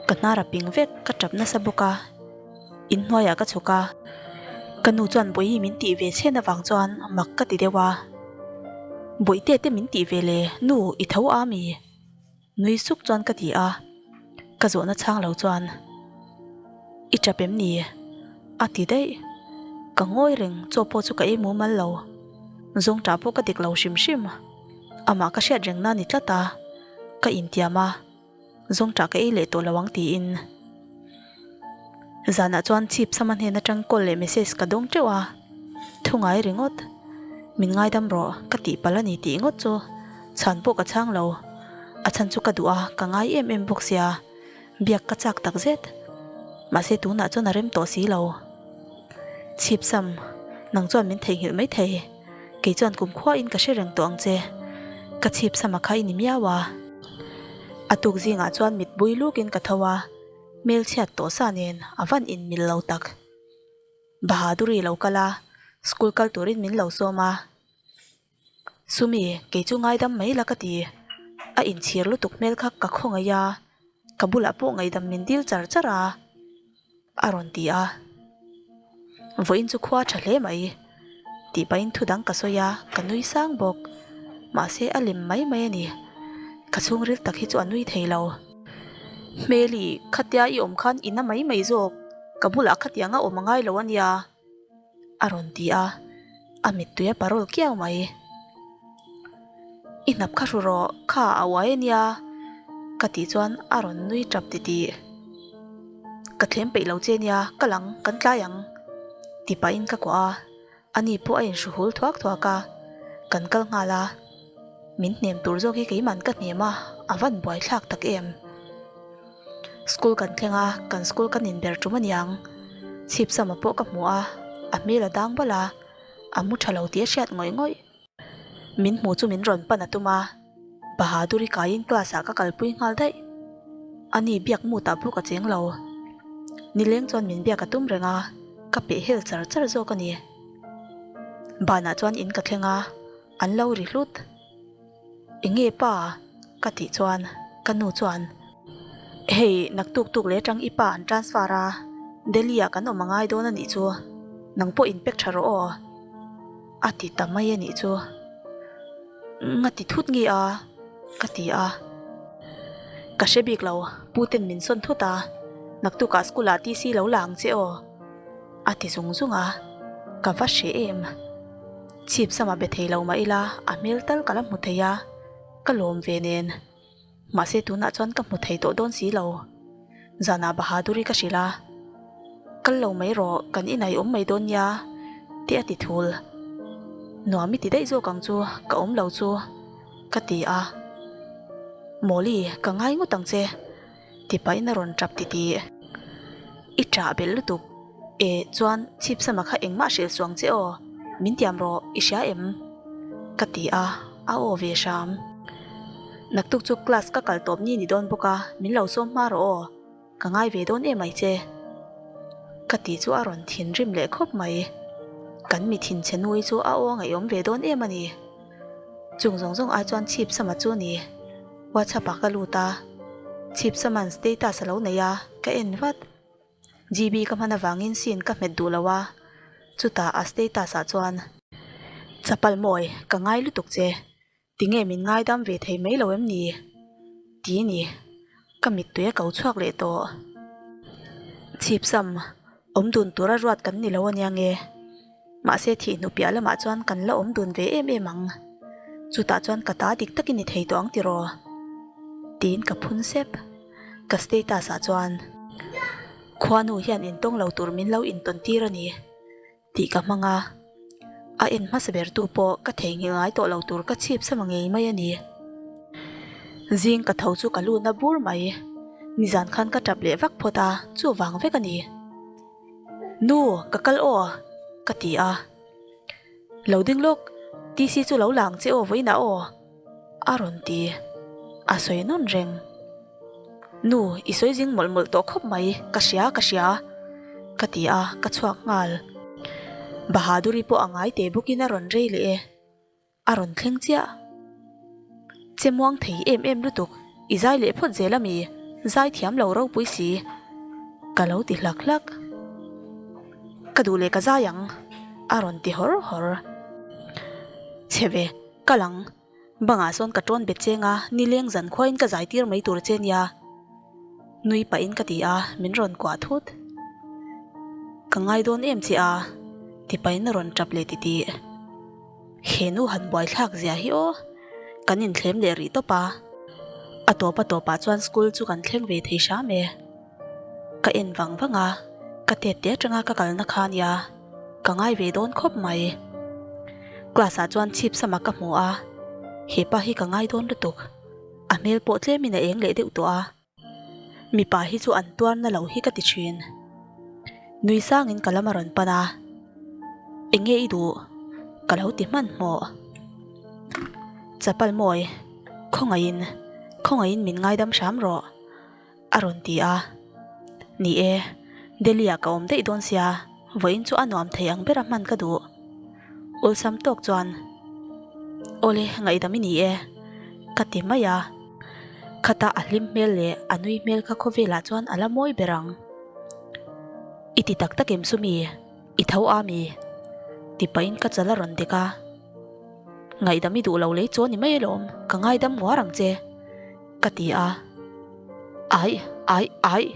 Ka hnar a ping vek, ka tap nasa bawk a, inhnuaiah ka chhuk a. Ka nu chuan Bawihi min tih ve chhen avang chuan mak ka ti deuh a. Bawihte te min tih ve le, nu i tho a mi? Nui suk chuan ka ti a, ka zawhna chhang lo chuan I tap em ni? A ti daih. Ka ngawi reng, chaw pawh chu ka ei mumal lo. Zawngṭah pawh ka dik lo hrim hrim. Amah ka hriat reng na ni tlat a, ka intiam a. Zawngṭah ka ei leh tawh lo ang tiin. Zanah chuan chhip sama hnen atang call leh message ka dawng teuh a, thu ngai ringawt. Min ngaidam rawh, ka tih palh a ni tih ngawt chu chhan pawh ka chhang lo. A chhan chu ka duh a, ka ngai em em bawk sia, biak ka chak tak zet. Mahse tunah chuan a rem tawh si lo. Chhip sam, nang chuan min theihnghilh maithei. Kei chuan kum khuain ka hre reng tawh ang che, ka chhip sama kha i ni miau a. A tuk zingah chuan mit bui lukin ka tho a, hmelchhiat tawh sa nen a van inmil lo tak. Bahaduri lo kal a, school kal turin min lo sawm a. Sumi, kei chu ngaidam mai la ka ti. A inchhir lutuk hmel kha ka khawngaih a, ka bulah pawh ngaihdam min dil char char a. A rawn ti a, Vawiin chu khua tha hle mai tih pahin thu dang ka sawi a, ka nui sang bawk. Mahse a lem mai mai a ni. Ka chhungril tak hi chu a nui thei lo. Hmeli, khatia i awm khan i na mai mai zawk, ka bulah khatiang a awm a ngai lo a nia. A rawn ti a, a mittui a parawl kiau mai. I hnap kha hru rawh, kha a uai a nia ka tih chuan a rawn nui tap titih. Ka thlem peih lo che nia, ka lang, kan tlai ang ti pahin ka kuah a, ani pawh a inhru hul thuak thuak a, kan kal nghal a, min hnem tur zawk hi keiman ka hnem a, a van buaithlak tak em. School kan thleng a, kan school kan inber tum aniang. Chhip sama pawh ka hmu a, a hmel a dang bal a, a mu tha lo tih a hriat ngawih ngawih. Min hmu chu min rawn pan a tum a, Bahaduri kaiin class ah ka kalpui nghal daih. Ani biak mut ah pawh ka cheng lo. Nileng chuan min biak a tum reng a, ka peh hel char char zawk a ni. Banah chuan in ka thleng a, an lo ri hlut. Enge pa? ka tih chuan ka nu chuan Hei naktuk tuk leh atang i pa an transfer a, Delhi ah kan awm a ngai dawn a nih chu, nang pawh in pack tha rawh aw a ti ta mai a nih chu. Nga ti thut nge a? ka ti a. Ka hre bik lo, pu ten min sawn thut a, naktuk ah school ah TC lo la ang che aw. A ti zung zung a, ka va hre em. Chhip sama be thei lo mah ila a hmel tal ka la hmu thei a, ka lawm ve nen. Mahse tunah chuan ka hmu thei tawh dawn si lo. Zanah Bahaduri ka hrilh a, Kal lo mai rawh, kan inai awm mai dawn nia, te a ti thul. Nuam i ti daih zawk ang chu, ka awm lo chu, ka ti a. Mawli, ka ngai ngawt ang che. Ti pahin a rawn tap titih. I ṭah belh lutuk. E, chuan chhip sama kha engmah hrilh suang che aw, min tiam rawh, i hria em? Ka ti a, a aw ve hram. Naktuk chu class ka kal tawp ni ni dawn bawk a, min lo sawm hma rawh aw, ka ngai ve dawn em ai che. Ka ti chu a rawn thinrim leh khawp mai. Kan mi thinchhe nui chu a aw a ngaihawm ve dawn em a ni. Chung zawng zawng ai chuan chhip sama chu ni. WhatsApp ah ka lut a, chhipsaman status a lo nei a, ka en vat. GB ka hman avangin scene ka hmet duh lo a, chutah a status ah chuan. Chapal mawi, ka ngai lutuk che, tinge min ngaidam ve thei mai lo em ni? Ti ni, ka mittui a ko chhuak leh tawh. Chhipsam, awm dun tura ruat kan ni lo ania nge? Mahse thih hnu piah lamah chuan kan la awm dun ve em em ang. Chutah chuan ka ta dik takin i thei tawh ang tiraw? Tiin ka phun sep. Ka status ah chuan Khuanu hian intawng lo tur min lo intawn tir a ni tih ka hmang a. A en hmasa ber tu pawh ka theihnghilh ngai tawh lo tur ka chhip sama ngei mai a ni. Zing ka tho chu ka lut na bur mai. Nizan khan ka tap leh vak phawt a, chuvang vek a ni. Nu, ka kal aw, ka ti a. Lo ding lawk, TC chu lo la ang che aw vawiinah aw, a rawn ti. A sawi nawn reng. Nu, i sawi zing mawlh mawlh tawh khawp mai, ka hria, ka hria, ka ti a, ka chhuak nghal. Bahaduri pawh a ngai teh bawkin a rawn rei leh e. A rawn thleng chiah. Che muang thei em em lutuk, i zai leh phawt zel ami, zai thiam lo ropui si. Ka lo ti hlak hlak. Ka duh leh ka zai ang, a rawn ti hawr hawr. Chhe ve, kal ang. Bangah sawn ka tawn bet cheng a, nileng zan khuain ka zai tir mai tur che nia. Nui pahin ka ti a, min rawn kuah thut. Ka ngai dawn em che a, ti pahin a rawn tap leh titih. He nu han buaithlak zia hi aw, kan inthlem leh rih tawp a. A tawp a tawpah chuan school chu kan thleng ve thei hram e. Ka en vang vang a, ka tet te atanga ka kalna kha nia, ka ngai ve dawn khawp mai. Class ah chuan chhip sama ka hmu a, hepa hi ka ngai dawn lutuk, a hmel pawh tlemin a eng leh deuh tawh a. Mipa hi chu an tuarna lo hi ka ti thin. Nui sangin ka lam a rawn pan a, Eng nge i duh? Ka lo ti hmanhmawh. Chapal mawi, khawngaihin, khawngaihin min ngaidam hram rawh, a rawn ti a. Ni e, Delhi-ah ka awm daih dawn sia, vawiin chu a nuam thei ang bera hman ka duh. Awlsam tawk chuan, Awle, ngaihdam i ni e, ka ti mai a. Khata a hlim hmel leh a nui hmel kha khawvelah chuan a la mawi ber ang. I ti tak tak em chu mi? I tho a mi? Ti pahin ka chal a rawn dek a. Ngaihdam i duh lo lei chu a ni mai alawm, ka ngaidam nguar ang che, ka ti a. Aih, aih, aih,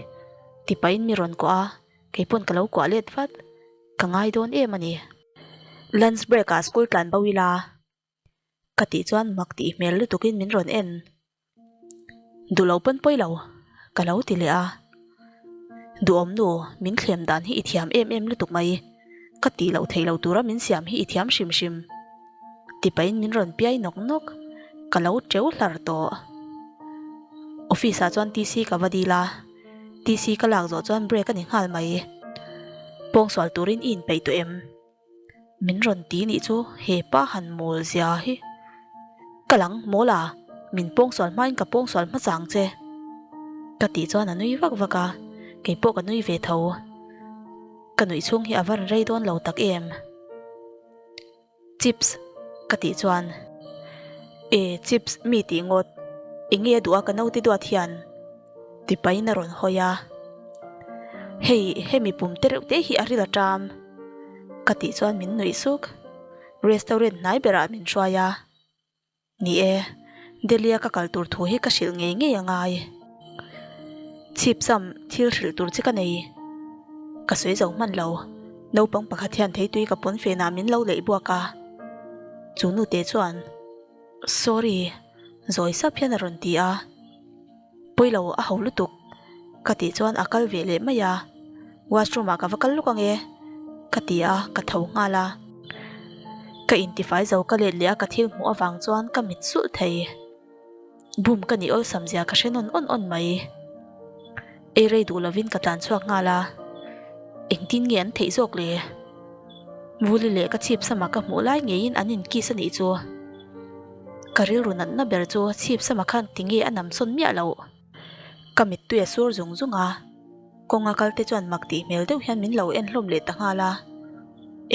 ti pahin mi rawn kuah a, kei pawn ka lo kuah let vat. Ka ngai dawn em a ni. Lunch break ah school tlan bo ila ka tih chuan mak tih hmel lutuk in min rawn en. Duh lo pawn pawi lo ka lo ti leh a. Duhawm nu min thlem dan hi i thiam em em lutuk mai. Ka tih loh theih loh tura min siam hi i thiam hrim hrim. Ti pahin min rawn piai nawk nawk. Ka lo teu hlar tawh. Office ah chuan TC ka va dil a. TC ka lak zawh chuan break a ni nghal mai. Pawngsual turin i inpeih tawh em? Min rawn ti nih chu he pa han mawl zia hi. Ka lang mawl a, min pawngsual hmain ka pawngsual hmasa ang che. Ka tih chuan a nui vak vak a, kei pawh ka nui ve tho. Ka nuih chhung hi a va rawn rei dawn lo tak em? Chips ka tih chuan E chips mi tih ngawt eng nge a duh a ka naute duat hian ti pahin a rawn hawi a Hei hemi pum te reuh te hi a ril a ṭam ka tih chuan min nuih suk restaurant hnai berah min hruai a. Ni e, Delhi-a ka kal tur thu hi ka hrilh ngei ngei a ngai. Chhipsam thil hrilh tur che ka nei. Ka sawi zo hman lo. Naupang pakhat hian theitui ka pawn fenah min lo leih buak a. Chu nute chuan, Sorry, zawi sap hian a rawn ti a. Pawi lo a ho lutuk ka tih chuan a kal ve leh mai a, washroom ah ka va kal luk ange ka ti a, ka tho nghal a. Ka intifai zo ka let leh a ka thil hmuh avang chuan ka mit sulh thei. Bum ka nih awlsam zia ka hre nawn awn awn mai. Ei rei duh lovin ka tlan chhuak nghal a, engtin nge an theih zawk le? Vuli leh ka chhip sama ka hmuh lai ngeiin an inkiss a nih chu. Ka rilru natna ber chu chhip sama khan tinge a nam sawn miah loh. Ka mittui a sur zung zung a, kawnga kal te chuan mak tih hmel deuh hian min lo en hlawm leh ta nghal a,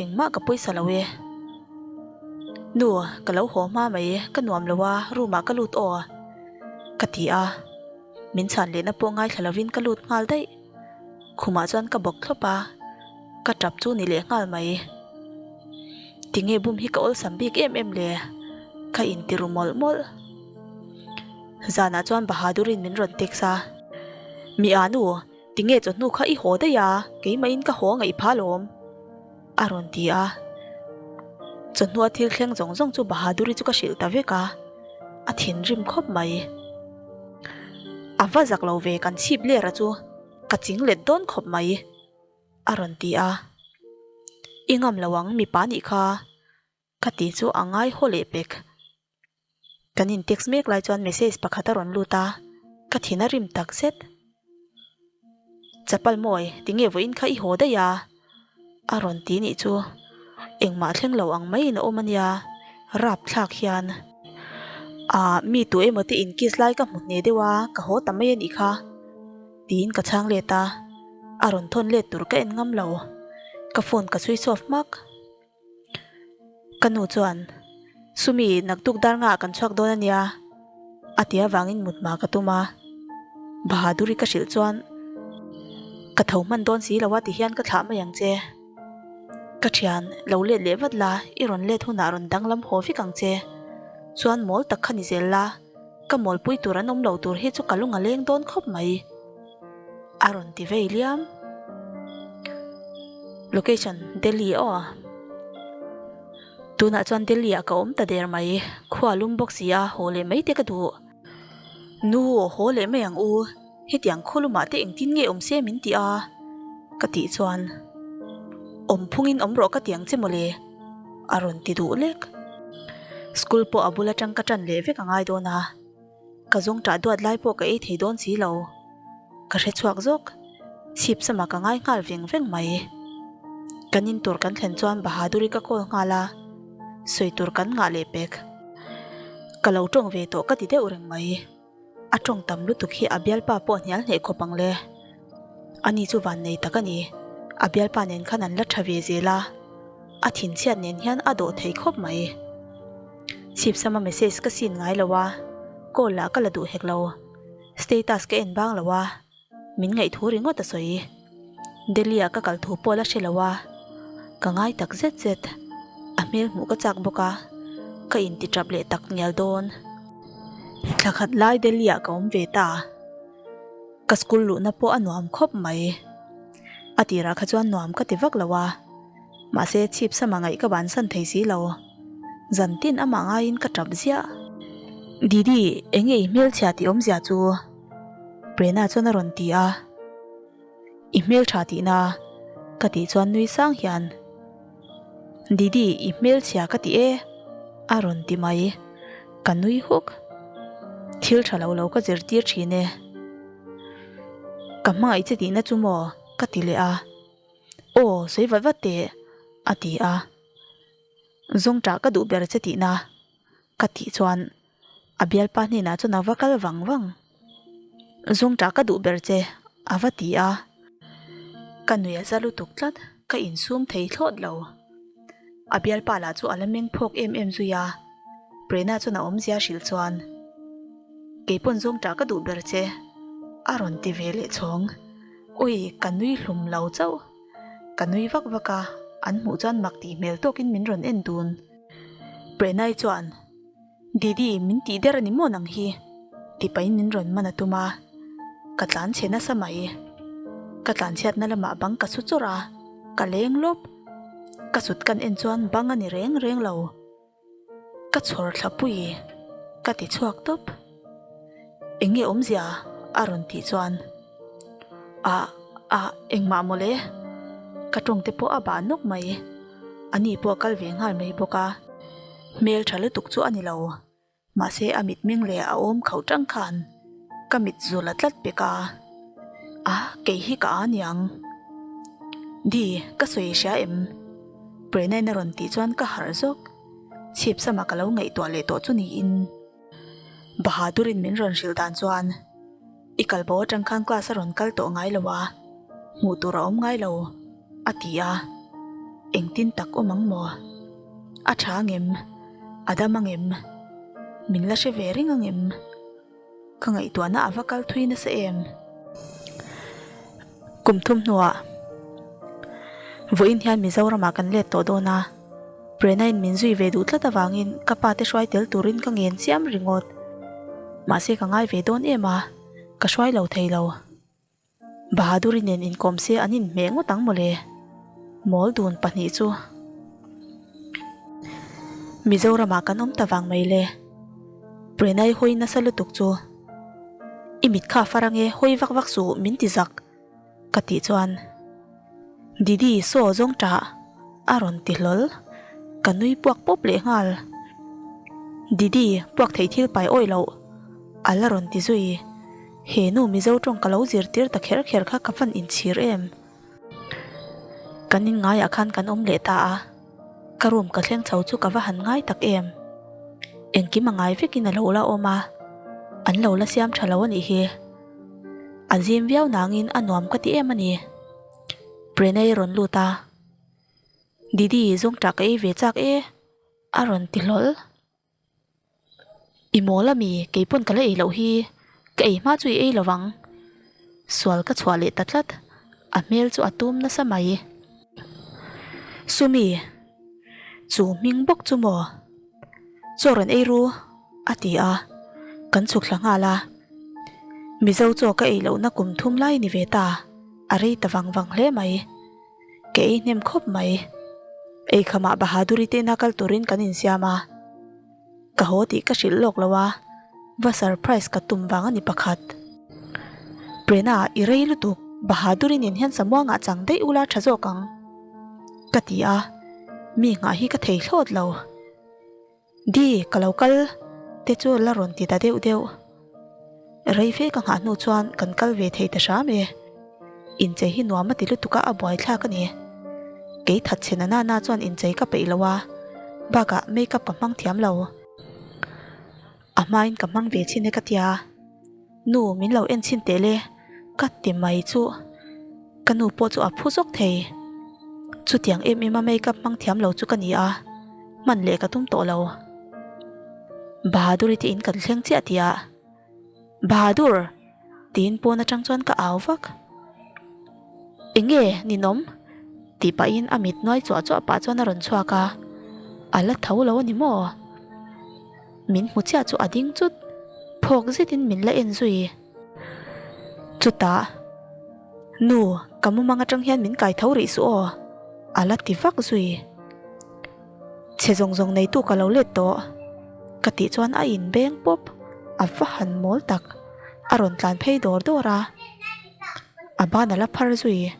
engmah ka pawisa lo e. Nu, ka lo haw hma mai, ka nuam lo a, room ah ka lut aw, ka ti a. Min chhan lehna pawh ngaithla lovin ka lut nghal daih. Khumah chuan ka bawk thlawp a, ka tap chu ni leh nghal mai. Tinge bum hi ka awlsam bik em em le? Ka inti ru mawlh mawlh. Zanah chuan Bahadurin min rawn text a, Mi a nu, tinge chawhnu kha i haw daih a, keimahin ka haw ngaih phah alawm, a rawn ti a. Chawhnua thil thleng zawng zawng chu Bahaduri chu ka hrilh ta vek a, a thinrim khawp mai. A va zak lo ve kan chhip ler a chu ka ching let dawn khawp mai a rawn ti a. I ngam lo ang mipa nih kha ka ti chu a ngai haw leh pek. Kan in text mek lai chuan message pakhat a rawn lut a, ka thin a rim tak zet. Chapal mawi, tinge vawiin kha i haw daih a? A rawn ti nih chu engmah thleng lo ang maiin a awm a nia, rap thlak hian. Ahh, mi tu emaw te in kiss lai ka hmu hne deuh a, ka haw ta mai a nih kha. Tiin ka chhang let a, a rawn thawn let tur ka en ngam lo. Ka phone ka switch off hmak. Ka nu chuan, Sumi, naktuk dar ngaah kan chhuak dawn a nia, a ti avangin mut hma ka tum a. Bahaduri ka hrilh chuan, Ka tho hman dawn si lo a ti hian ka thlah mai ang che. Ka thian, lo let leh vat la, i rawn let hunah rawn danglam haw vek ang che. Chuan mawl tak kha ni zel la, ka mawlpui tur an awm lo tur hi chu ka lung a leng dawn khawp mai. A rawn ti vei liam. Location, Delhi aw. Tunah chuan Delhi ah ka awm ta der mai, khua lum bawk si a, haw leh mai te ka duh. Nu, haw leh mai ang u. Hetiang khawlumah te engtin nge awm se min ti a? Ka tih chuan, Awm phungin awm rawh ka ti ang che mawle, a rawn ti duh lek. School pawh a bul atang ka tan leh vek a ngai dawn a, ka zawng tah duat lai pawh ka ei thei dawn si lo. Ka hre chhuak zawk, chhip sama ka ngai nghal veng veng mai. Kan in tur kan thlen chuan Bahaduri ka call nghal a, sawi tur kan ngah leh pek. Ka lo tawng ve tawh ka ti deuh reng mai. A tawng tam lutuk hi a bialpa pawh hnial hneh khawp ang le. Ani chu van nei tak a ni. A bialpa nen khan an la tha ve zel a. A thinchhiat nen hian a dawh thei khawp mai. Chhipsama message ka sin ngai lo a, call lah ka la duh hek lo. Status ka en bang lo a. Min ngaihthu ringawt a sawi. Delhi ah ka kal thu pawh la hre lo a, ka ngai tak zet zet. A hmel hmuh ka chak bawk a, ka inti tap leh tak ngial dawn. Thla khat lai Delhi ah ka awm ve ta. Ka school luhna pawh a nuam khawp mai. A tirah kha chuan nuam ka ti vak lo a, mahse chhip sama ngaih ka bansan thei si lo. Zan tin amah ngaiin ka tap ziah. Didi, enge i hmelchhia tih awmzia chu? Prena chuan a rawn ti a, I hmeltha tihna ka tih chuan nui sang hian, Didi i hmelchhia ka ti e a rawn ti mai, ka nui huk. Thil tha lo lo ka zirtir thin e. Ka hmangaih che tihna chu maw ka ti leh a, Aw sawi vat vat teh a ti a, Zawngṭah ka duh ber che tihna ka tih chuan A bialpa hnenah chuan a va kal vang vang. Zawngṭah ka duh ber che, a va ti a. Ka nui a za lutuk tlat, ka insum thei thlawt lo. A bialpa lah chu a la meng phawk em em zui a, Prena chuan a awmzia hrilh chuan, Kei pawn zawngṭah ka duh ber che, a rawn ti ve leh chhawng. Ui, ka nui hlum lo chauh. Ka nui vak vak a, an hmuh chuan mak tih hmel tawkin min rawn en dun. Prenai chuan. Didi, min tih der a ni maw nang hi? Ti pahin min rawn man a tum a, ka tlan chhe nasa mai. Ka tlan chhiatna lamah bang ka su chawrh a, ka leng lawp. Ka sut kan en chuan bang a ni reng reng lo. Ka chhawr thla pui, ka ti chhuak tawp. Eng nge awmzia? a rawn tih chuan, Ah, ah, engmah mawle? Ka tawng te pawh a bah nawk mai. Ani pawh a kal ve nghal mai bawk a. Hmel tha lutuk chu a ni lo, mahse a mitmeng leh a awm khauh tang khan ka mit zul a tlat pek a, a kei hi ka a niang. Di, ka sawi hria em? Prenai-in a rawn tih chuan ka harh zawk, chhip sama ka lo ngaihtuah leh tawh chu niin. Bahadur-in min rawn hrilh dan chuan I kal bo atang khan class a rawn kal tawh ngai lo a, hmuh tur a awm ngai lo, a ti a. Engtin tak awm ang maw? A tha angem? A dam angem? Min la hre ve reng angem? Ka ngaihtuahna a va kal thui nasa em? Kum thum hnuah vawiin hian Mizoramah kan let tawh dawn a, Prena-in min zui ve duh tlat avangin ka pa te hruai tel turin ka ngen chiam ringawt. Mahse ka ngai ve dawn em a, ka hruai lo thei lo. Bahaduri nen inkawm se an inhmeh ngawt ang mawle. Mawl dun pahnih chu. Mizoramah kan awm ta vang mai le. Prenai hawi nasa lutuk chu. I mit kha far ange hawi vak vak suh min ti zak ka tih chuan Didi saw zawng tah a rawn ti hlawl. Ka nui puak pawp leh nghal. Didi puak thei thil pai awih loh a la rawn ti zui. He nu Mizo tawng ka lo zirtir ta kher kher kha ka van inchhir em? Kan in ngaiah khan kan awm leh ta a, ka room ka thleng chho chu ka va han ngai tak em? Engkim a ngai vekin a lo la awm a, an lo la siam tha lo a nih hi. A zim viau nangin a nuam ka ti em a ni. Prenai rawn lut a, Didi zawngṭah ka ei ve chak e a rawn ti hlawl. I mawl ami, kei pawn ka la ei loh hi, ka ei hma chu i ei lo vang. Sual ka chhuah leh ta tlat, a hmel chu a tum nasa mai. Sumi, chu hming bawk chu maw? Chaw rawn ei ru, a ti a, kan chhuk thla nghal a. Mizo chaw ka ei lohna kum thum lai ni ve ta, a rei ta vang vang hle mai. Ka ei hnem khawp mai. Eikhamah Bahaduri te ina kal turin kan insiam a. Ka haw tih ka hrilh lawk lo a, va surprise ka tum vang a ni pakhat. Prena, i rei lutuk, Bahaduri nen hian samuangah chang daih ula tha zawk ang, ka ti a, mi nghah hi ka thei thlawt lo. Di, ka lo kal te chu la rawn ti ta deuh deuh. Rei fe ka nghah hnu chuan kan kal ve thei ta hram e. Inchei hi nuam a ti lutuk a, a buaithlak a ni. Kei that chhe na nana chuan inchei ka peih lo a, bakah makeup ka hmang thiam lo. A hmain ka hmang ve chhin e ka tia. Nu, min lo en chhin teh le, ka ti mai chu. Ka nu pawh chu a phu zawk thei. Chutiang em em a makeup hmang thiam lo chu ka ni a, hman leh ka tum tawh lo. Bahaduri te in kan thleng chiah tih ah, Bahadur! tiin pawn atang chuan ka au vak. Enge ninawm? tih pahin a mit nuai chuah chuah pah chuan a rawn chhuak a, a la tho lo a ni maw? Min hmu chiah chu a ding chut, phawk zetin min la en zui. Chutah, Nu, ka mumang atang hian min kai tho rih suh aw, a la ti vak zui. Chhe zawng zawng neitu ka lo let tawh, ka tih chuan a inbeng pawp, a va han mawl tak, a rawn tlan phei dawr dawr a, a ban a la phar zui.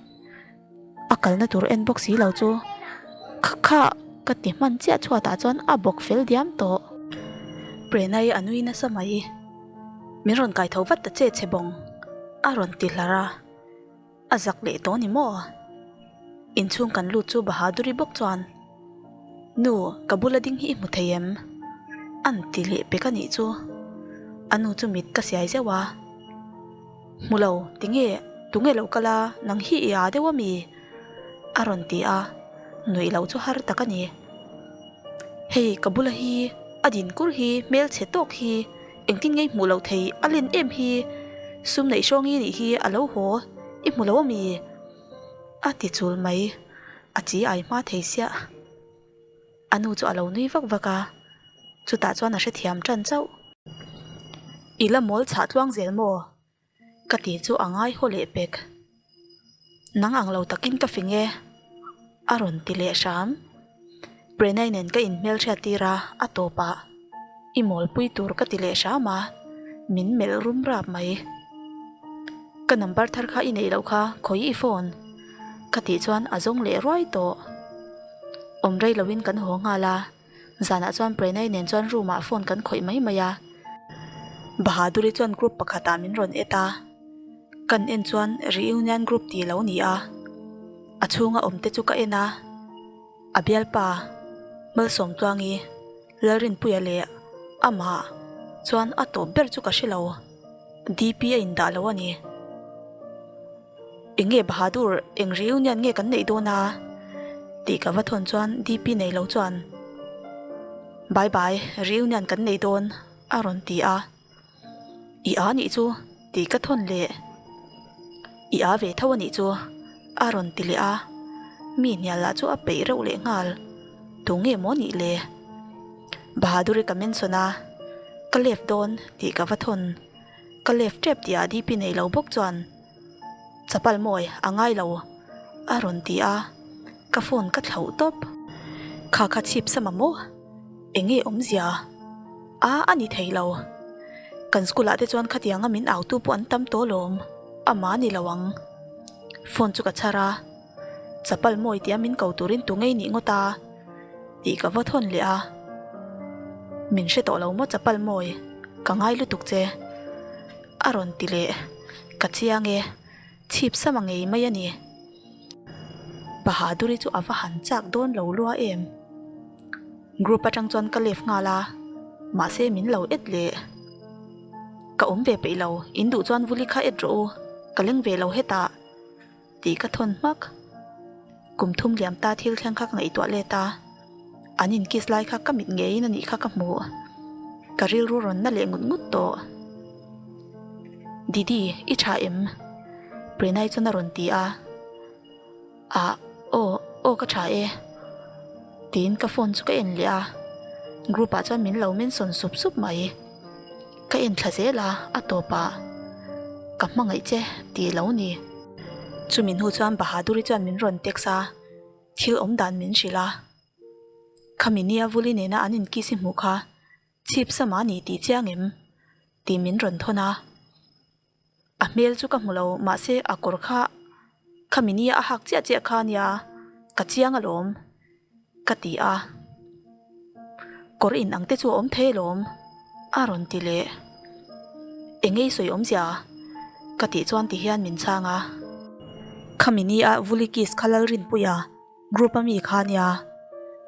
A kalna tur en bawk si lo chu kha kha ka ti hman chiah chhuatah chuan a bawk fel diam tawh. Prenai a nui nasa mai. Min rawn kai tho vat ta che che bawng a rawn ti hlar a, a zak leh tawh ni maw? Inchhung kan lut chu Bahaduri bawk chuan Nu, ka bula ding hi i hmu thei em? An ti leh pek a nih chu. A nu chu mit ka siai zeuh a. Hmu lo, tinge, tunge lo kal a, nang hi i â deuh a mi? A rawn ti a, nuih loh chu har tak a ni. Hei, ka bula hi, a din kur hi, hmelchhe tawk hi, engtin nge i hmuh loh thei, a len em hi, sum neih hrawngi nih hi a lo haw, i hmu lo a mi? A ti chul mai, a chi ai hma thei siah. A nu chu a lo nui vak vak a, chutah chuan a hrethiam tan chauh. I la mawl chhah tluang zel maw? Ka ti chu a ngai haw leh pek. Nang ang lo takin ka fing e, a rawn ti leh hram. Prenai nen ka inhmelhriat tir a, a tawpah i mawlpui tur ka ti leh hram a, min melh rum rap mai. Ka number thar kha i neih loh kha khawi i phone? Ka tih chuan a zawng leh ruai tawh. Awm rei loin kan haw nghal a, zanah chuan Prenai nen chuan room ah phone kan khawih mai mai a. Bahaduri chuan group pakhatah min rawn et a, kan en chuan reunion group tih lo ni a, a chhunga awm te chu ka en a, a bialpa Malsawmtluangi Lalrinpuia leh amah chuan a tawp ber chu ka hre lo, DP a indah lo a ni. Enge Bahadur, eng reunion nge kan neih dawn a? tih ka va thawn chuan DP nei lo chuan Bye bye, reunion kan nei dawn a rawn ti a. I a nih chu tih ka thawn leh. I a ve tho a nih chu a rawn ti leh a, mi hnial lah chu a peih reuh leh nghal. Tu nge maw nih le? Bahaduri ka mention a, ka left dawn tih ka va thawn. Ka left tep tih ah DP nei lo bawk chuan chapal mawi a ngai lo a rawn ti a, ka phone ka thlauh tawp. Kha kha chhip sama maw? Enge awmzia? A a ni thei lo. Kan school ah te chuan khatianga min au tu pawh an tam tawh lawm, amah a ni lo ang. Phone chu ka chhar a. Chapal mawi tia min ko turin tu ngei nih ngawt a? Tih ka va thawn leh a. Min hre tawh lo maw chapal mawi, ka ngai lutuk che. A rawn ti leh, ka chiang e, chhip sama ngei mai a ni. Bahaduri chu a va han chak dawn lo lua em. Group atang chuan ka left nghal a, mahse min lo et leh. Ka awm ve peih lo, in duh chuan vuli kha et rawh u, ka leng ve lo hetah. Tih ka thawn hmak. Kum thum liam ta thil thleng kha ka ngaihtuah let a, an in kiss lai kha ka mit ngeiin a nih kha ka hmuh. Ka rilru rawn na leh ngut ngut tawh. Didi, i tha em? Prenai chuan a rawn ti a. Ah, aw, aw ka tha e. Tiin ka phone chu ka en leh a, group ah chuan min lo mention sup sup mai. Ka en thla zel a, a tawpah ka hmangaih che tih lo ni. Chumi hnu chuan Bahaduri chuan min rawn text a, thil awm dan min hrilh a. Khami nia Vuli nena an inkiss i hmuh kha chhip sama a ni tih chiang em? tih min rawn thawn a. A hmel chu ka hmu lo mahse a kawr kha khami nia a hak chiah chiah kha ania ka chiang alawm ka ti a. Kawr in ang te chu a awm thei alawm a rawn ti leh. Engei sawi awmzia ka tih chuan ti hian min chhang a. Khami nia Vulikis kha Lalrinpuia Group a mi kha nia,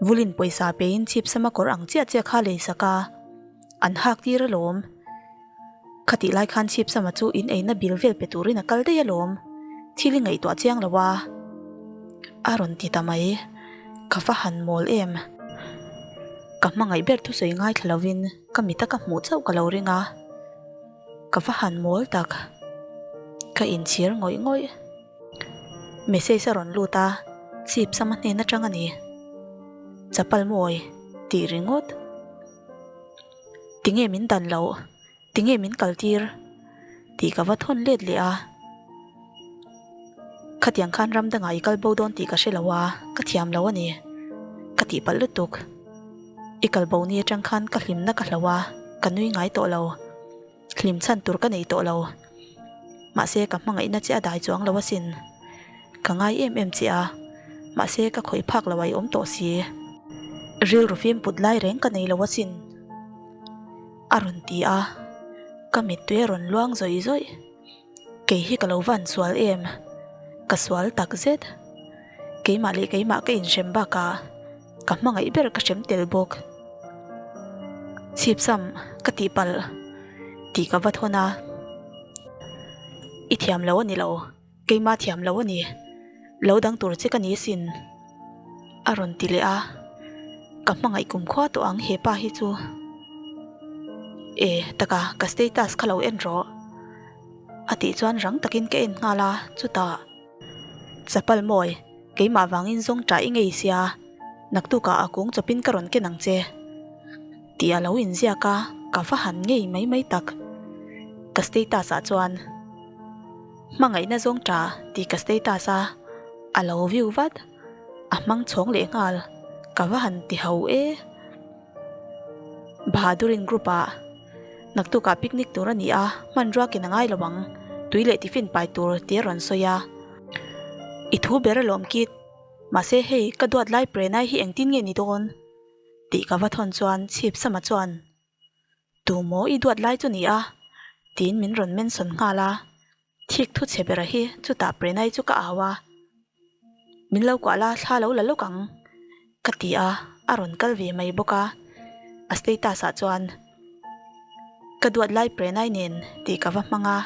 Vulin pawisa pein chhipsama kawr ang chiah chiah kha lei sak a, an hak tir alawm. Khatih lai khan chhipsama chu in eina bil vel pe turin a kal daih alawm, thil i ngaihtuah chiang lo a. A rawn ti ta mai, ka va han mawl em. Ka hmangaih ber thusawi ngaithla lovin ka mita ka hmuh chauh ka lo ring a, ka va han mawl tak. Ka inchhir ngawih ngawih. Message a rawn lut a, chip sama hnen atang a ni. Chapal mawi tih ringawt. Tinge min dan loh? Tinge min kal tir? Tih ka va thawn let leh a. Khatiang khan ram dangah i kal bo dawn tih ka hre lo a, ka thiam lo a ni. Ka tihpalh lutuk. I kal bo ni atang khan ka hlimna ka hloh a, ka nui ngai tawh lo. Hlim chhan tur ka nei tawh lo. Mahse ka hmangaihna che a dai chuang lo asin. Ka ngai em em che a, mahse ka khawih phak lo a i awm tawh si. Rilru fim put lai reng ka nei lo asin. A rawn ti a, ka mittui a rawn luang zawih zawih. Kei hi ka lo van sual em? Ka sual tak zet. Keimah leh keimah ka inhrem bakah ka hmangaih ber ka hrem tel bawk. Chhipsam ka tihpalh tih ka va thawn a. I thiam lo a ni lo, keimah thiam lo a ni. Lo dang tur che ka ni sin. A rawn ti leh a, ka hmangaih kumkhua tawh ang he pa hi chu. E, taka ka status kha lo en rawh. A tih chuan rang takin ka en nghal a, chutah, Chapal mawi, keimah vangin zawng ṭah i ngei sia, naktukah a kung chawpin ka rawn ken ang che. Tih a lo inziak a, ka va han ngei mai mai tak. Ka status ah chuan. Hmangaihna zawng ṭa tih ka status a, a lo view vat, a hmang chhawng leh nghal, ka va han ti ho e. Bahadurin group ah naktukah picnic tur a ni a, hmanrua ken a ngai lo ang, tui leh tiffin pai tur tih a rawn sawi a. I thu ber alawm kit, mahse hei ka duat lai Prenai hi engtin nge ni dawn? Tih ka va thawn chuan chhip sama chuan. Tu maw i duat lai chu ni a? Tiin min rawn mention nghal a. Thik thu chhe bera hi chutah Prenai chu ka au a. Min lo kuah la, thla lo la lawk ang ka ti a, a rawn kal ve mai bawk a. A status ah chuan Ka duat lai Prenai nen tih ka va hmang a.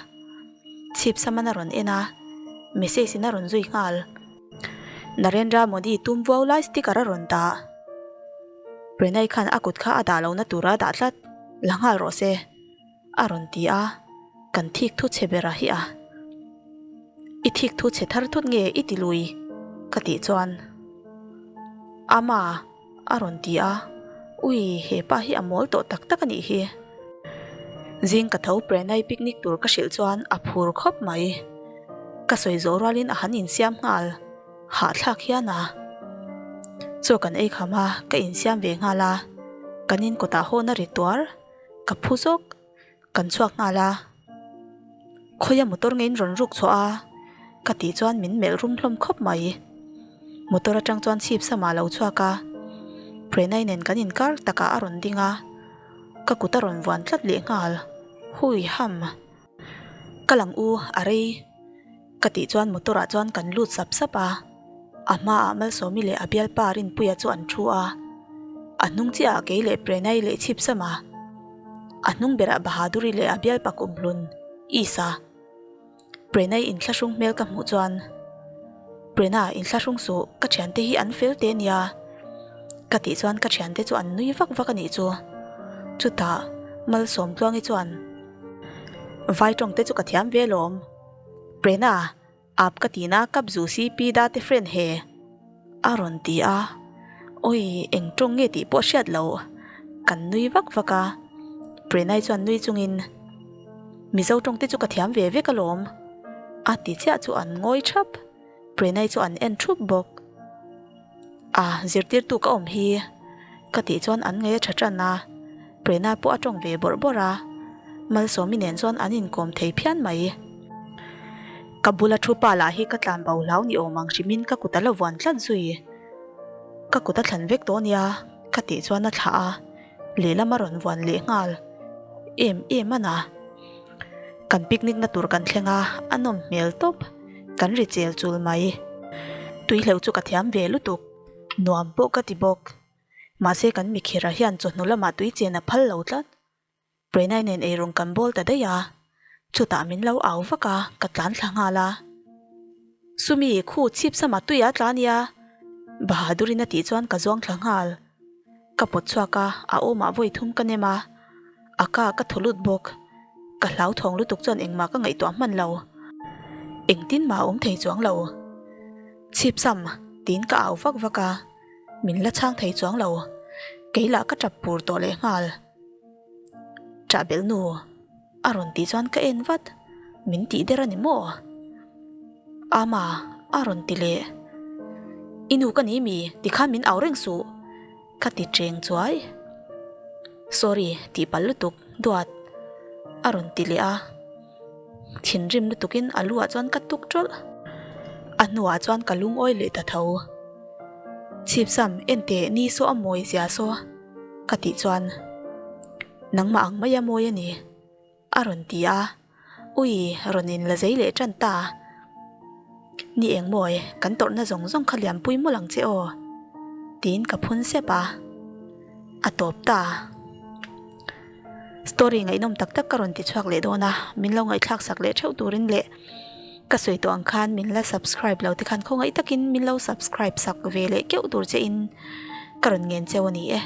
Chhip saman a rawn en a, message in a rawn zui nghal. Narendra Modi tum vuau lai sticker a rawn dah. Prenai khan a kut kha a dah lohna tura a dah tlat, la nghal rawh se, a rawn ti a, kan thik thu chhe ber a hi a. I thik thu chhe thar thut nge i ti lui? ka tih chuan, Ama, a rawn ti a, ui he pa hi a mawl tawh tak tak a nih hi. Zing ka tho Prenai picnic tur ka hrilh chuan a phur khawp mai. Ka sawi zawh rualin a han insiam nghal. Hahthlak hian a. Chaw kan ei kham a, ka insiam ve nghal a. Kan in kawtah hawn a ri tuar, ka phu zawk. Kan chhuak nghal a. Khawia motor nge in rawn ruk chhuah a? Ka tih chuan min melh rum hlawm khawp mai. Motor atang chuan chhip sama a lo chhuak a. Prenai nen kan inkar takah a rawn ding a. Ka kut a rawn vuan tlat leh nghal. Hui ham. Ka lang u, a rei. Ka tih chuan motor ah chuan kan lut sap sap a, a hmaah Malsawmi leh a bialpa Rinpuia chu an thu a, a hnung chiahah kei leh Prenai leh Chhipsama, a hnung berah Bahaduri leh a bialpa Kumhlun, Isa. Prenai inthlahrung hmel ka hmuh chuan, Prena, inthlahrung suh, ka thiante hi an fel te nia. Ka tih chuan ka thiante chu an nui vak vak a nih chu. Chutah Malsawmtluangi chuan, Vai tawng te chu ka thiam ve lawm. Prena, Aap ka tina kap zu si pi da te friend he. A rawn ti a. Awi, eng tawng nge tih pawh hriat lo. Kan nui vak vak a. Prenai chuan nui chungin, Mizo tawng te chu ka thiam ve vek alawm. A ti chiah chu an ngawi thap. Prenai chu an en thup bawk. A, zirtirtu ka awm hi. Ka tih chuan an ngei a tha tan a. Prena pawh a tawng ve bawrh bawrh a. Malsawmi nen chuan an inkawm thei phian mai. Ka bula thu pa lah hi ka tlan bo hlau ni awm ang hrimin ka kut a la vuan tlat zui. Ka kut a thlan vek tawh nia ka tih chuan a thlah a, lehlam a rawn vuan leh nghal em em a na. Kan picnic na tur kan thleng a, a nawm hmel tawp. Kan ri chel chul mai. Tuihleuh chu ka thiam ve lutuk. Nuam pawh ka ti bawk. Mahse kan mikhira hian chawhnu lamah tui chen a phal lo tlat. Prenai nen eirawng kan bawl ta daih a, chutah min lo au vak a, ka tlan thla nghal a. Sumi, khu chhip sama tui a tla nia, Bahadurin a tih chuan ka zuang thla nghal. Ka pawt chhuak a, a awmah vawi thum ka nem a, a ka ka thaw lut bawk. Ka hlauthawng lutuk chuan engmah ka ngaihtuah hman lo. Engtin mah a awm thei chuang lo. Chhip sam, tiin ka au vak vak a, min la chhang thei chuang lo. Kei lah ka tap pur tawh lehnghal. Ṭah belh nu a rawn tih chuan ka en vat, min tih der a ni maw? Ama a rawn ti leh, I nu ka ni mi tikhan min au reng suh ka ti ṭeng chuai. Sorry tih palh lutuk duat a rawn ti leh a, thinrim lutukin a lu ah chuan ka tuk ṭawlh. A hnuah chuan ka lungawi leh ta tho. Chhipsam enteh ni saw a mawi zia saw. Ka tih chuan, Nangmah ang mai a mawi a ni, a rawn ti a. Ui, rawn in la zei leh tan ta. Ni eng mawi, kan tawrhna zawng zawng kha lianpui mawlh ang che aw, tiin ka phun sep a. A tawp ta. Story ngaihnawm tak tak ka rawn ti chhuak leh dawn a, min lo ngaihthlak sak leh theuh turin leh ka sawi tawh ang khan min la subscribe lo te khan khawngaih takin min lo subscribe sak ve leh keuh tur che in ka rawn ngen cheu a ni e.